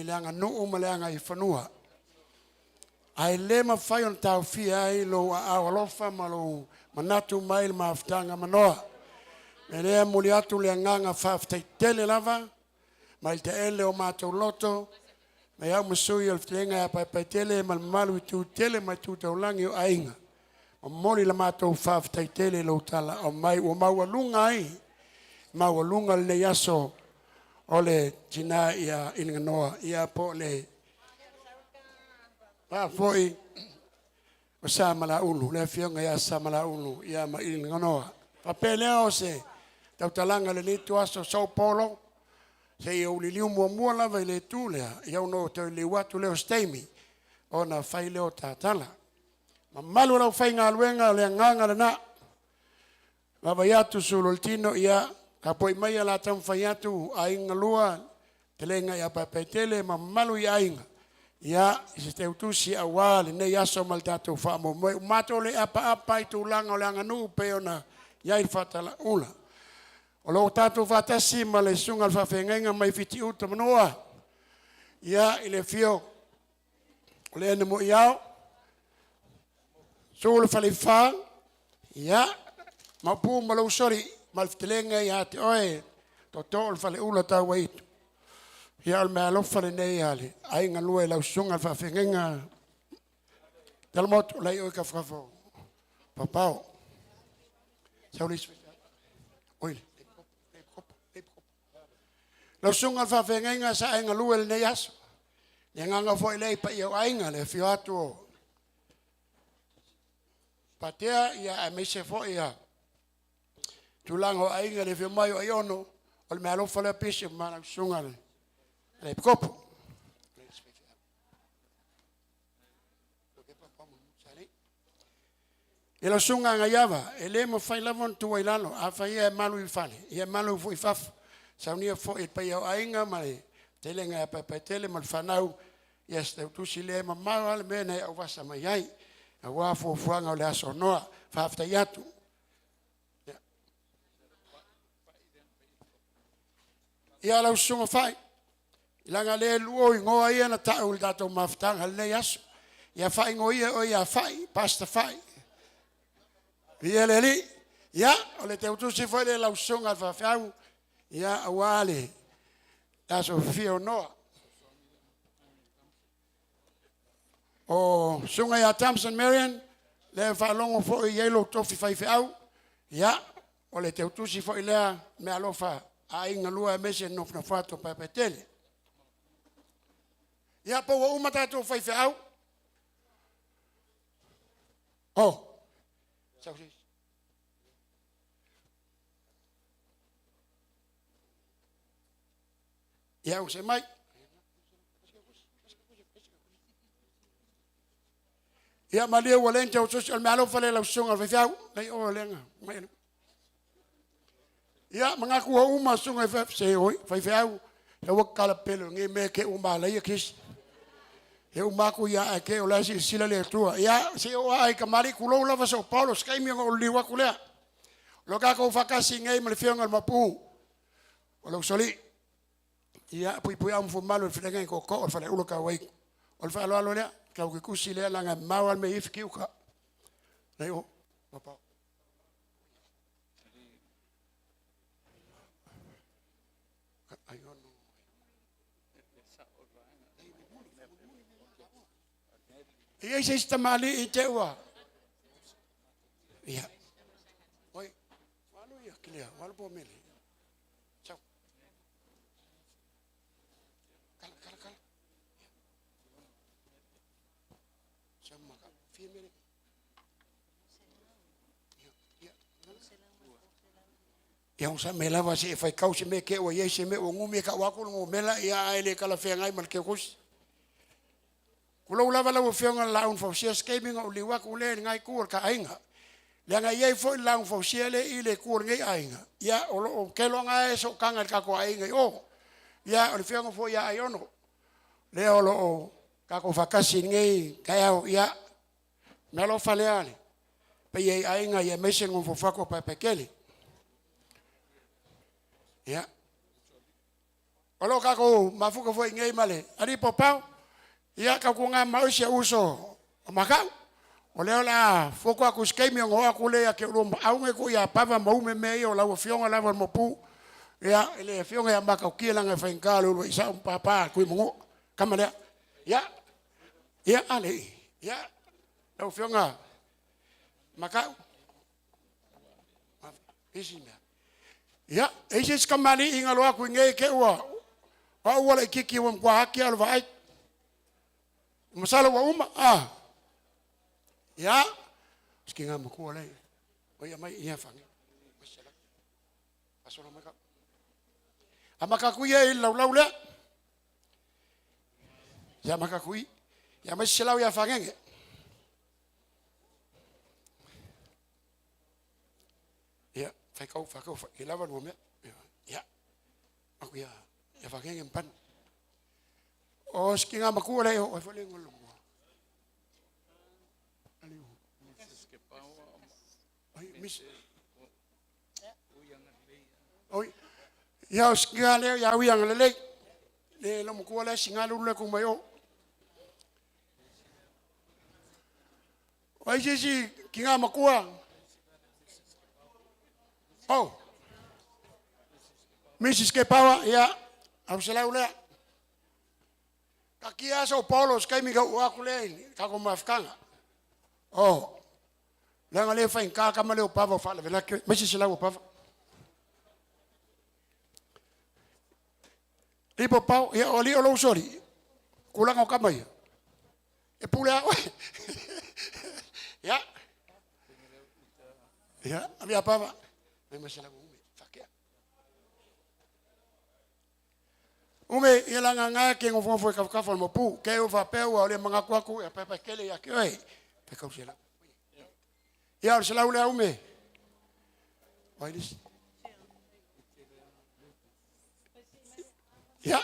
le aganuu ma le agaifanua. Ae le mafai ona taofia ai lou aao alofa ma lou manatu mai le mafutaga manoa. O le mea lea e momoli atu le agaga faafetai tele lava mai le taele o matou loto, mai au ma sui o le fetalaiga ia Paepaetele ma le mamalu i itu tele ma itu taulagi o aiga, momoli la matou faafetai tele i lou talaa mai ua maualuga ai, maualuga lenei aso o le tina ia Iliganoa ia po o le faafoi o Samalaulu, le afioga ia Samalaulu ia ma Iliganoa. Faapea lea o se tautalaga i lenei ituaso soupolo, seia ou liliu muamua lava i le itu lea, ia ona ou toe liliu atu lea o se taimi, ona fai lea o tatala. Mamalu o le aufaigaluega, o le agaga lena. Vaavaai atu sulu o le tino, ia tapuai maia o le a taumafai atu aiga lua, fetalaiga ia Paepaetele ma mamalu i aiga, ia i se teutusi aua lenei aso ma le tatou faamoemoe. Ua matou le apaapa i tulaga o le aganuu pei ona i ai le faatalaula. O lo o tatou faatasi ma le susuga i le faafeagaiga mai Fitiuta Manua, ia i le afio o Leena Moiao, susu le Faleifa, ia Maopu ma lou usoalii ma le fetalaiga ia te oe Tootoo o le Faleula Tauaitu. Ia o le meaalofa lenei a le aiga lua i lau susuga i le faafeagaiga Talamoto, lai oe kafakafa o papao. Sau le isi oi le Lau susuga i le faafeagaiga sa e galue i lenei aso. Le agaga foi lea i paia o aiga, le afio atu o Patea ia aemaise foi ia tulaga o aiga, le afio mai o Aiono, o le meaalofa lea pisi ma lau susuga i le Epikopo. I lau susuga Agaiava, e le mafai lava ona tuua i lalo, afai e malu i fale, ia malu foi i fafo. Saunia foi e le paia o aiga ma le fetalaiga ia Paepaetele ma le fanau, ia se tautusi lea e mamao lava le mea na e auvasa mai ai, aua fuafuaga o le Aso Noa. Faafetai atu. Ia lau susuga Fai, leaga o lea e lua ou igoa ia na tau i le tatou mafutaga i lenei aso. Ia faaigoa oe ia Fai, Pastor Fai. Viia le Alii. Ia, o le teutusi foi lea i lau susuga i le faafeau, ia aua le aso fia o Noa. O susuga ia Thompson Marion, lea e faalogo foi i ai lou tofi faifeau, ia, o le teutusi foi lea meaalofa a aiga lua aemaise le nofonofo atu o Paepaetele. Ia, po ua uma tatou faifeau? Oh, sau se isi. Ia, ua se mai. Ia, malie ua leai ni tautusi, o le meaalofa lea i lau susuga i le faifeau. Nei, o leaga, mai. Ia, manatu ua uma susuga i se oi, faifeau, e ua tatala pele o nei mea te ua malaia kisi. E uma atu ia ae te o la e silasila le Atua. Ia, se o ai kamali'i tulou lava so Paulo, se taimi ona ou liliu atu lea. O lo tatou faatasi nei ma le afioga i le Maopu o lou usoalii. Ia, puipuiau ma fuamalu i le fetalaiga i tootoo o le Faleula Tauaitu. O le faaaloalo lea, tau tutusi lea leaga e mamao lava le mea e i ai Fitiuta. Nei o, papa. E i ai se isi tamalii te ua. Ia. Oi, walu ia kilea, walu po mele. Sau. Kala, kala, kala. Sau maka. Fia mele. Ia, sa me lava se e fai kau se me ke ua iai se me ua gumi e kau aku le gomela ia ae le talafeagai ma le keukusi. Tulou lava lau afioga i le Laau na Fausia, se taimi ona ou liliu atu lea i lena itu o le ta aiga. Leaga e i ai foi le lauga fausia lea i le ku o lenei aiga, ia o lo o keloga e sootaga i le tatou aiga i o. Ia o le afioga foi ia Aiono, lea o lo o tatou faatasi i lenei taeao, ia meaalofa lea le paia i aiga ia aemaise le nofo fatu a Paepaetele. Ia, o lo o tatou mafuta foi nei ma le alii paopao, ia tautuana ma oe si ou uso o Makau, o lea o le a fuata atu i se taimi ona oo atu lea ia te oulua ma Aune tuu ia Pava ma Ume mea ia o lau afioga lava le Maopu, ia i le afioga ia Matautia leaga e faigata le uluai sao ma papa Tuimanua, tama lea. Ia, ia a lei, ia lau afioga Makau, isi mea. Ia, e i ai se isi kamali'i na alo atu i nei te i ua o au ua laitiiti ua matua ati lava o le vaai. Masalo ua uma. A. Ia, si tina matua lea. Oi aumai ia fage. Faasolo mai kau. Amata atu ia i le laulau lea. Ia amata atu i. Ia aumai se selau ia Fagege. Ia, fai kau, fai kau, fai lava lua mea. Ia, aku ia, ia Fagege ma Panu. O si tina matua lea, o ai foi le igoa o le matua. Ai, Miss. Oi, ia o si tina lea ia ui agalelei. Le lo matua lea singalu le ku mai o. O ai se isi tina matua? Oh, Mrs. Kepawa, ia, au selau lea. Takia aso o Paulo, se taimi ka ua aku lea i kako mafutaga. Oh, leaga le faigata kama leo pava o faalavelake, mai se selau o pava. Lipo pau, ia o li o lou soli, kulaga o kama ia. E pule a oe. Ia. Ia, avia pava. Mai ma selau ume, fakea. Ume, ia laga ngā ke ngofofo e kafukafu o le mopu. Ke o faapea ua o le manatu atu ia paepae tele ia te oe. Pe kau selau. Ia o le selau lea ume. O ai le isi? Ia.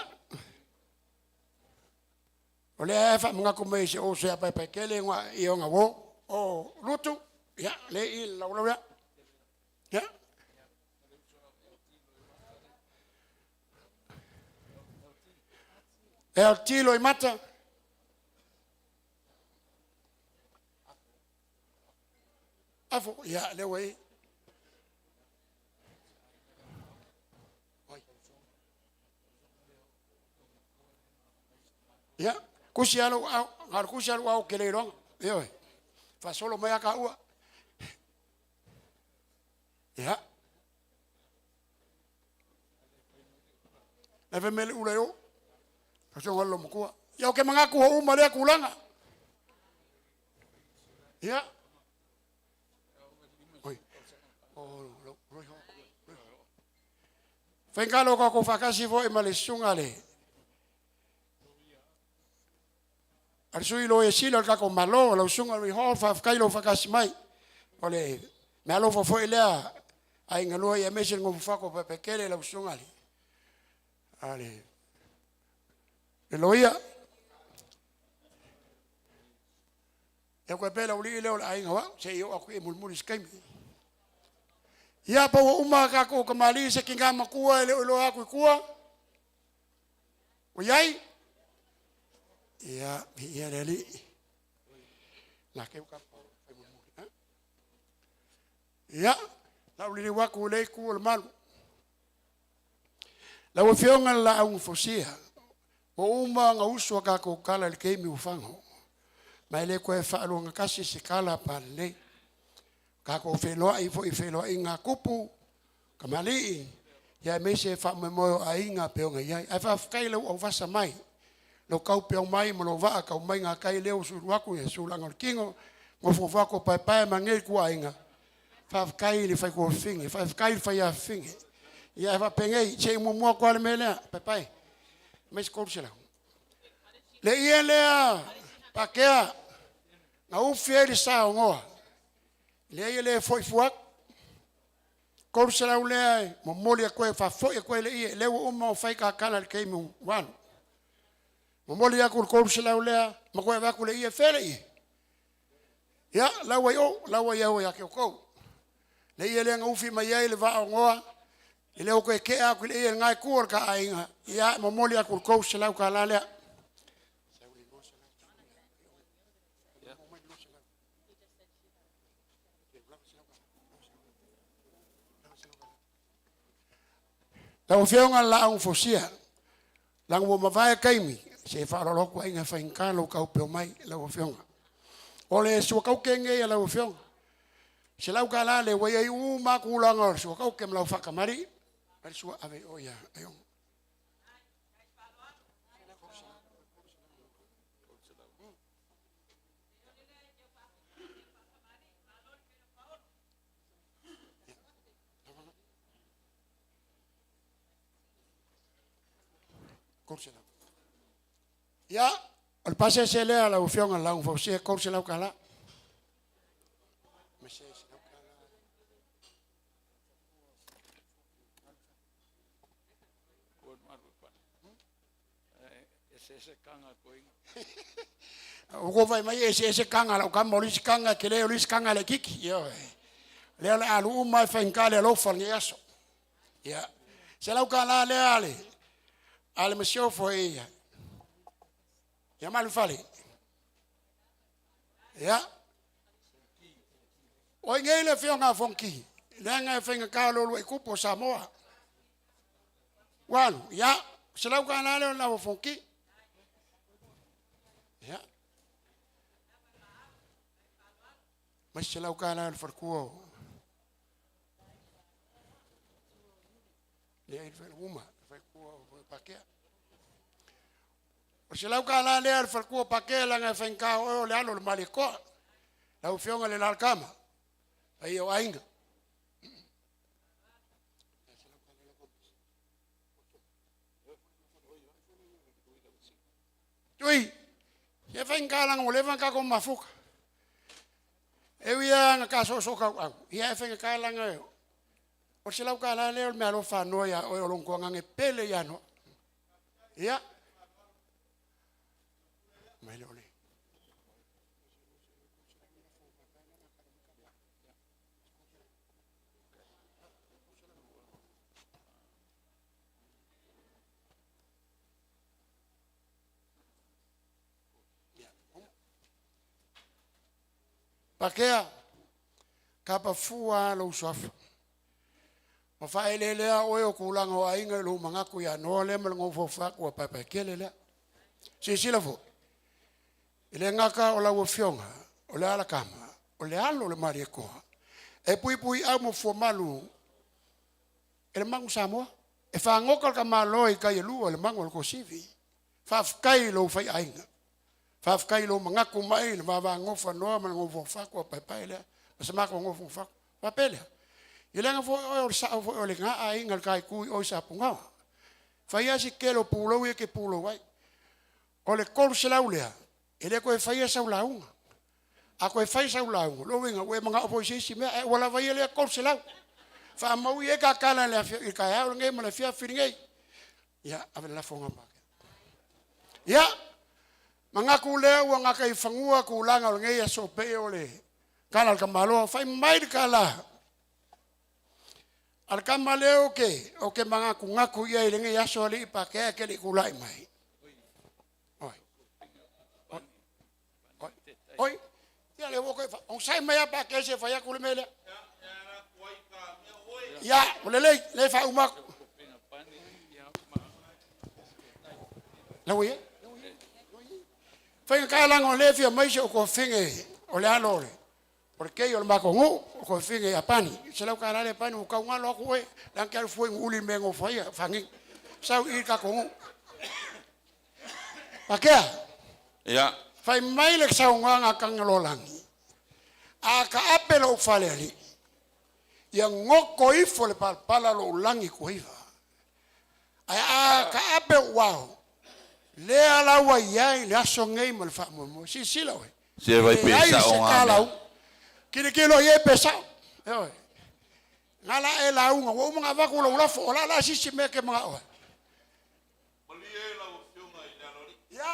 O lea e faamanatu mai se oso ia paepae tele i ona uo. O Lutu, ia, le i le laulau lea. Ia. E autilo i mata. Afo, ia, lea ua i. Ia, kusi alo au, ngaro kusi alo au ke le iloga. Ioe. Faasolo mai aka ua. Ia. Le fe mele ula yo. Ka songa lo makua. Ia o ke mangaku o uma lea kulaga. Ia. Oi. O lo roi ho. Faigalo ka ko whakasi fo e ma le susuga le. A le sui lo e sila o le kako malo, lau susuga Rui Hall, faafetai lou faakasi mai. O le meaalofa foi lea aiga lua ia aemaise le nofo fako o Paepaetele lau susuga le a le le loia. Ia koe pea lau lii lea o le aiga o au, se i oo atu i mulimuli se taimi. Ia pa ua uma tatou kamali'i se tina matua e le o iloa atu i tua. Ua i ai? Ia, viia le Alii. Na keu ka fai mulimuli. Ha? Ia, lau liliu atu i le itu o le malu. Lau Afioga i le Laau Fausia, ua uma ona usu a tatou tala i le taimi ua fago. Ma e le toe faaluagatasi se tala palelei. Tatou feiloai foi i feiloaiga a tupu, kamali'i, ia aemaise faamoemoe o aiga pe ona i ai. Ae faafetai lau auvasa mai, lou taupeau mai ma lou vaa tau mai gatai lea ua sulu atu i sulaga o le tino, nofonofo atu o paepae ma nei ituaiga. Faafetai i le faituafafine, faafetai i le faiafafine. Ia ae faapenei, se i muamua atu lava le mea lea, paepae, mai se 300. Le ie lea, Pakea, na ufi ai le saogoa. Leai e le fo'i fua atu. 300 lea e momoli atu ai e faafo'i atu ai le ie, lea ua uma ona fai tatala i le taimi ua alu. Momoli atu le 300 lea ma toe avatu le ie, fea le ie? Ia, la ua i o, la ua i au ia te outou. Le ie lea na ufi mai ai le vaa o Noa, e le o toe tea atu i le ie i lena itu o le ta aiga, ia momoli atu le 300 tala lea. Lau Afioga i le Laau na Fausia, leaga ua mavae taimi, se faaaloalo atu aiga e faigata lou taupe mai lau Afioga. O le suataute lenei a lau Afioga, $100 lea ua i ai uma lava tulaga o le suataute ma lau faatamalii. Fai le sua ave i o ia Aiono. Ia, o le pasese lea a lau Afioga i le Laau na Fausia, $300. Ua outou vaai mai e eseese taga a lau tama, o le isi taga e tele, o le isi taga e laitiiti. Ioe. O lea o le a alu uma lava e faigata le alofa i lenei aso. Ia, $100 lea a le a le masiofo e ia Maluifale. Ia, o i inei le afioga a Fonoti, leaga e faigata o le uluai tupu o Samoa. Ua alu, ia, $100 lea o le ava Fonoti. Ia, ma isi $100 o le faletua o le uma, faletua o Patea. O le $100 lea a le faletua o Patea leaga e faigata o oe o le alo o le Malietoa. Lau Afioga i le Lalokama, paia o aiga. Tui, se faigata leaga ua leva ona tatou mafuta. E ui lava ina ta soosoo tauau, ia ae faigata leaga o le $100 lea o le meaalofa a Noa ia oe o lona tuagaga e pele ia Noa. Ia, mai lea o le. Patea, kapa fua lava lou suafa ma faaeleelea oe o tulaga o aiga i lou manatu ia Noa lea ma le nofonofo atu a Paepaetele lea. Silasila foi, e le gata o lau afioga o le alakama, o le alo o le Malietoa, e puipuiau ma fuamalu e le Magu Samoa. E fagota le tamaloa i tai e lua i le magu o le Tuasivi. Faafetai i lou faiaiga, faafetai i lou manatu mai i le vaavagofa Noa ma le nofonofo atu a Paepae lea ma se matou nofonofo atu. Faapea lea, ia leaga foi oe o le sao foi o lena aiga i le ta itu i o i Sapugaoa. Fai lava si tele o pulou ia e te pulou ai. O le 300 lea, e le toe faia sau lauga. A toe fai sau lauga, o lona uiga ua e manao foi i se isi mea, ae ua lava ia lea 300. Faamaui ai ta tala i le i le taeao lenei ma le afiafi lenei. Ia, ave le lafoga a Patea. Ia, manatu lea ua gata i fanua tulaga o lenei aso pei o le tala a le tamaloa. Fai mai le tala a le tama lea ou te manatunatu i ai i lenei aso alii Patea e te le i tulai mai. Oi, oi, oi, oi, ia lea ua toe onosai mai lava Patea se i fai atu le mea lea. Ia, ua lelei, lea e faauma atu. La ua i ai? Faigata leaga o lea e fia mai si ou toafine o le alo o le o le kei o le matou nuu, o le toafine ia Pani. $100 lea Pani ua tau galo atu oe, leaga te alu fua i Nuuuli i le mea e nofo ai Fagigi. Sau i i le tatou nuu. Patea, Ia. Fai mai le saunoaga a Tagaloalagi, a taape lou falealii, ia goto ifo le palapala lou lagi tuaiva. Ae a taape ou ao, lea la ua i ai le aso nei ma le faamoemoe. Silasila oe, Se vai e leai pe se sao tala ngā u. Kilikilo i ai pe sao. Ioe. Nga la e lauga, ua uma ona avatu lou lafo, o le a la se isi mea e te manao ai? Ia,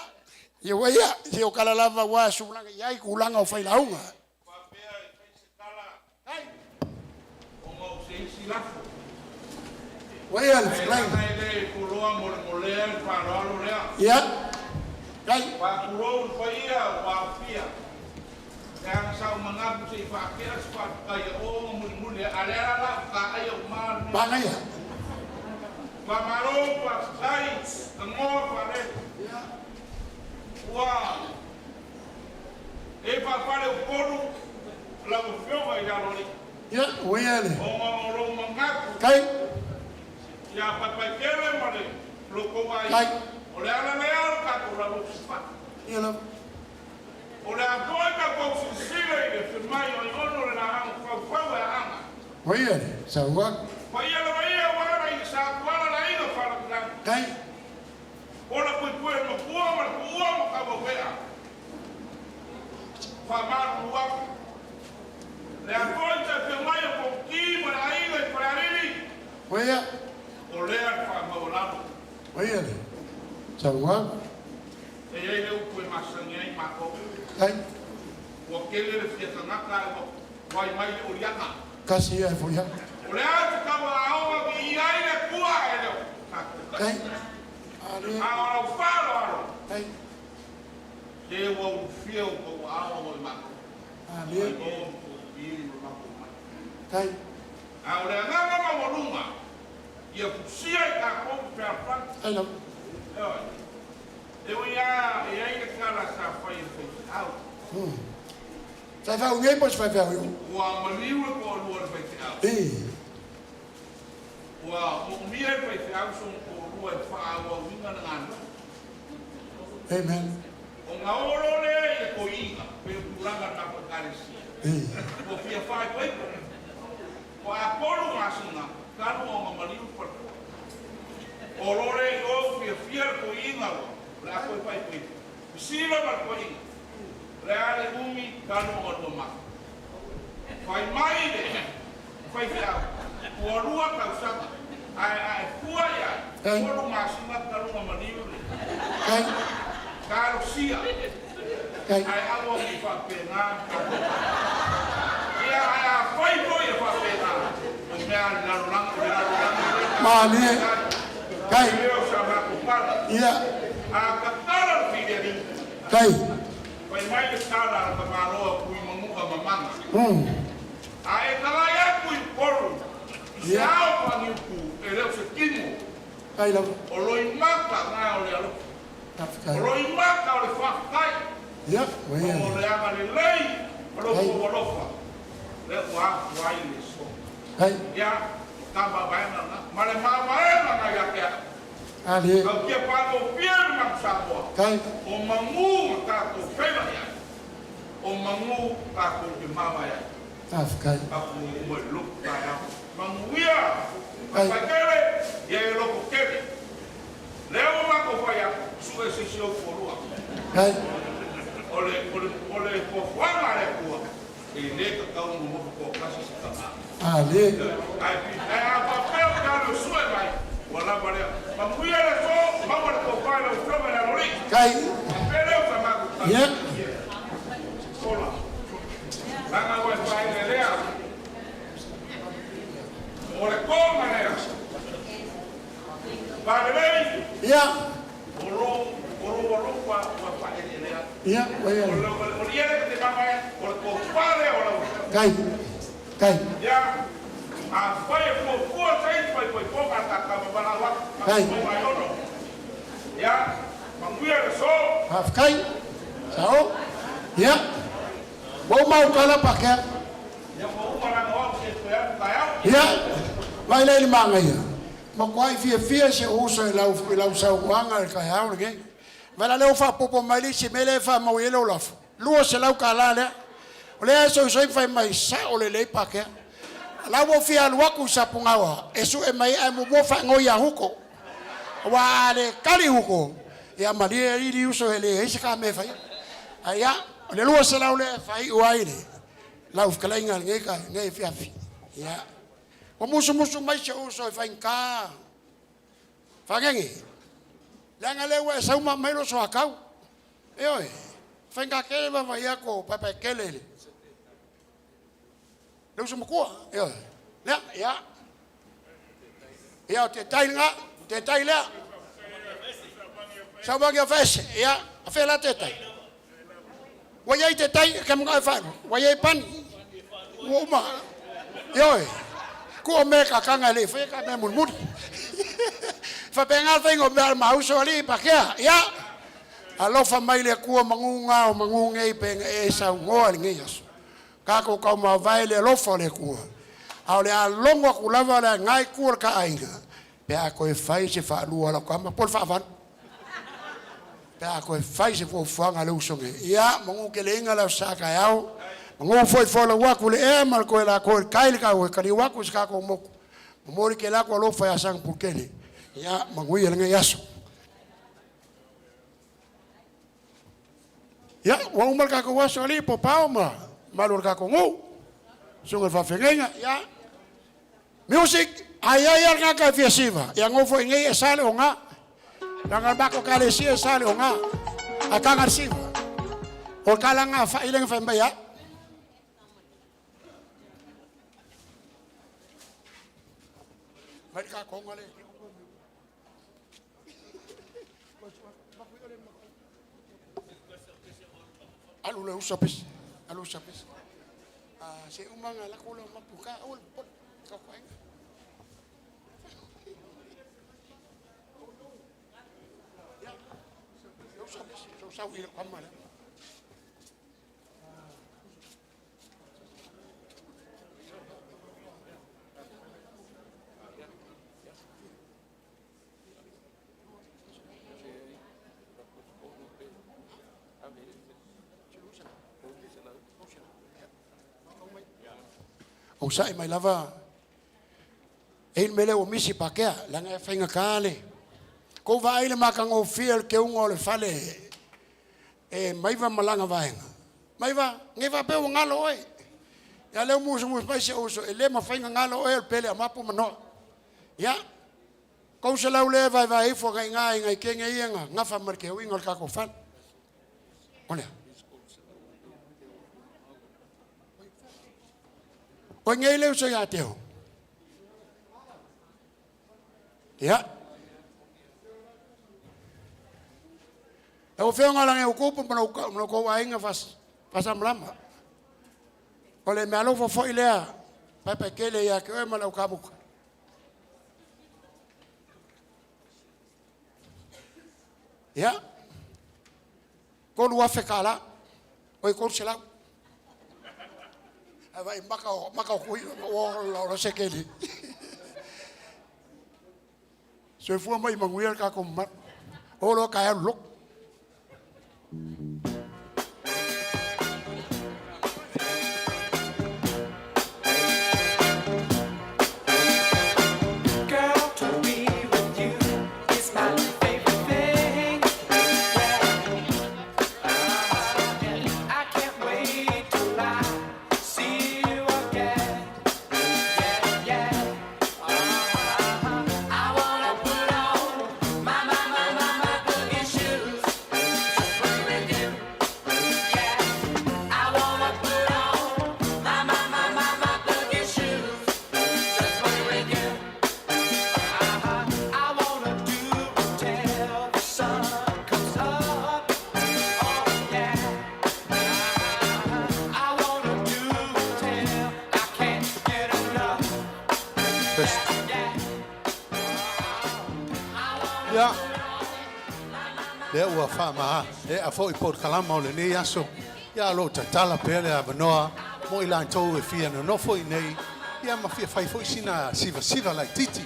ia ua ia, se o tala lava ua sulaga i ai tulaga o failauga. Ai. Ua ia le fetalaiga. Ia. Ai. Manaia. Ia, ua ia le. Kai. Kai. Ia lava. Ua ia le sauaga. Kai. Ua ia. Ua ia le sauaga. Kai. Kasi ia e foi atu. Kai. Ale. Kai. Ale. Kai. Ai lava. Faifeau nei po o se faifeau i o? E. Amen. E. Kai. Kai. Kai. Malie. Kai. Ia. Kai. Ia. Kai lava. Faafetai. Ia, ua ia le. Kai. Ale. Kai. Faafetai. Kai. Kai. Ale. Kai. Ia. Ia. Ia, ua ia le. Kai. Kai. Kai. Faafetai. Sao. Ia. Ua uma au tala pakea. Ia. Vai lea i le magaia. Matuai fiafia si ou uso i lau, i lau saunoaga i le taeao lenei. Vai la lea ua faaopoopo mai le isi mea lea e faamau i ai lou lafo. $200 lea. O lea e soisoi ma fai mai, sao lelei Pakea. La ua ou fia alu atu i Sapugaoa e sue mai ae muamua faanoi ia Huko. Aua a le tali Huko, ia malie alii uso e leai se ta mea e faia. Ae ia, o le 200 lea e faaiu ai le Lau fetalaiga i lenei lenei afiafi. Ia. Ua musumusu mai si ou uso e faigata fagege. Leaga lea ua e sau ma aumai lou soatau. Ioe, faigata tele vaavaai atu o Paepaetele le le uso matua. Ioe. Lea, ia. Ia o tētai lena, o tētai lea. Saumagi o Faese, ia, a fea la tētai? Ua iai tētai, ke mga e whaelu. Ua iai pani. Ua uma. Ioe. Ku o me kakanga le whaia ka mea mulimuli. Whapenga whaingo mea mauso ali pakea. Ia. Alofa mai le Atua manuga o manu nei pe e saunoa i lenei aso. Kako kau mavae le alofa o le Atua. A o le a logo aku lava le agai tua o le taaiga, pe a toe fai se faalua lau tama po o le faavalu. Pe a toe fai se fuafuaga a le uso nei. Ia, manu keleiga le aso sa taeao. Manu foi folau atu le ea ma le toe latou e kai le tau e kaliu atu i se tatou motu. Momoli tele atu alofa ia Sagapolutele. Ia, manuia lenei aso. Ia, ua uma le tatou aso alii po pao ma malu o le tatou nuu. Susuga i le faafeagaiga, ia. Music, ai ai le tagata e fia siva. Ia nofo i nei e sa le oga. Leaga le matou ekalesia e sa le oga. Ae taga le siva. O le talaga fai lenga fai mai a. Mai le kakonga le. Alu le uso pesi. Alu uso pesi. Ah, se umanga la kula mapuka ul pol. Kau kau. Ya. Uso pesi. So sau i kama le. O sa'i mai lava e ile mele ua misi pakea leaga e faigata le kou vaai le matagofie o le teuga o le fale e maiva malaga vaega maiva nei faapea ua galo oe ia lea ua musumusu mai si ou uso e le mafai ona galo oe o le pele a mapu ma Noa. Ia 300 lea vaevae ifo agai ina i nai kene ia na gafa ma le teuina o le tatou fale. O lea. O nei le uso ia te o. Ia. Lau afioga lagi o kupu ma lau kou aiga faasamalama. O le mealofa foi lea, Paepaetele ia te oe ma lau kamuta. Ia. $3,000. Oi 300. Ai vai maka o maka o kui o lo lo se keli. Soifua mai manuia le tatou mamalu. O lo ka lok. Girl, to be with you is my favorite thing. Yeah. I can't wait till I see you again. Yeah, yeah. I wanna put on my, my, my, my, my boogie shoes. Just play with you. Yeah. I wanna put on my, my, my, my, my boogie shoes. Just play with you. I wanna do it till the sun comes up. Oh yeah. I wanna do it till I can't get enough. Test. Yeah. Ia. Lea ua wha e a fo i por kalama o le nei aso. Ia lo tatala pea le avanoa mo i latou e fia nonofo i nei. Ia ma fia fai foi sina siva siva laititi.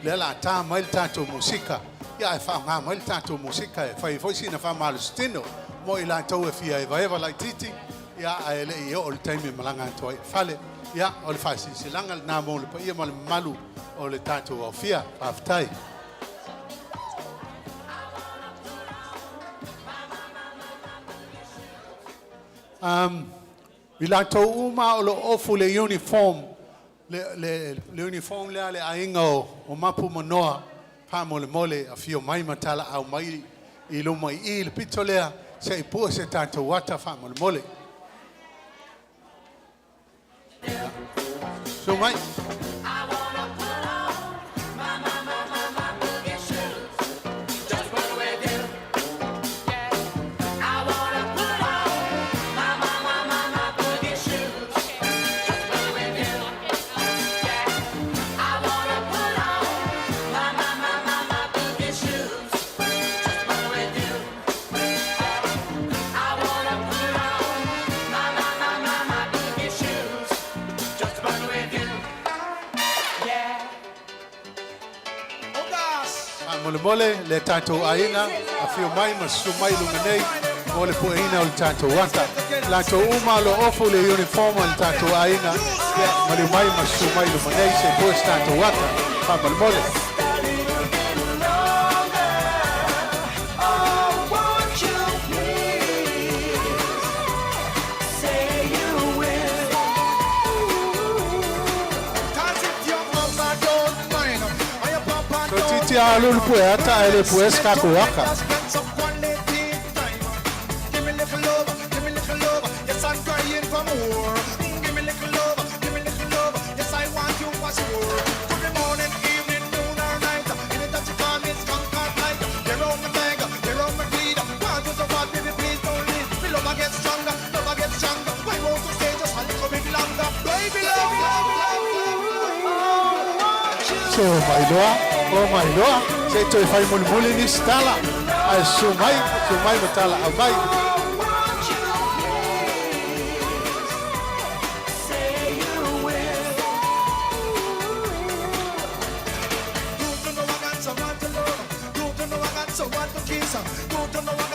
Lea la tā mai le tātou musika. Ia e wha ngā mai le tātou musika e fai foi sina wha malositino. Mo i latou e fia eva eva laititi. Ia a ele i o le taimi malanga atu ai fale. Ia o le whaasisilanga le nā mo le paia ma le malu o le tātou au fia. Faafetai. I latou uma o lo ofu le uniform, le uniform lea le aiga o Mapu Manoa, faamolemole afio mai ma talaau mai i luma i i le pito lea, se i pua se tatou ata faamolemole. Susu mai. I wanna put on my, my, my, my, my boogie shoes. Just one with you. Yeah. I wanna put on my, my, my, my, my boogie shoes. Just one with you. Yeah. I wanna put on my, my, my, my, my boogie shoes. Just one with you. I wanna put on my, my, my, my, my boogie shoes. Just one with you. Yeah. Faamolemole le tatou aiga, afio mai ma susu mai luga nei mo le pueina o le tatou ata. Latou uma o lo ofu le uniform o le tatou aiga, ia maliu mai ma susu mai luma nei se i pue se tatou ata. Faamolemole. Oh, won't you please say you will? Toeitiiti alu le pue ata ae le pue se tatou ata. Give me little love, give me little love. Yes, I'm crying for more. Give me little love, give me little love. Yes, I want you for sure. Every morning, evening, noon or night. Anytime you call me, it's concord night. You're on my bag, you're on my greed. Want you so bad, baby, please don't leave. Me love I get stronger, love I get stronger. Why won't you stay just a little bit longer? Baby, love, love, love, love. Oh, won't you Se o mai loa, o mai loa, se i toe fai mulimuli nisi tala. Ae susu mai, susu mai ma talaau mai. Won't you please say you will? You don't know I got someone to love. You don't know I got someone to kiss. You don't know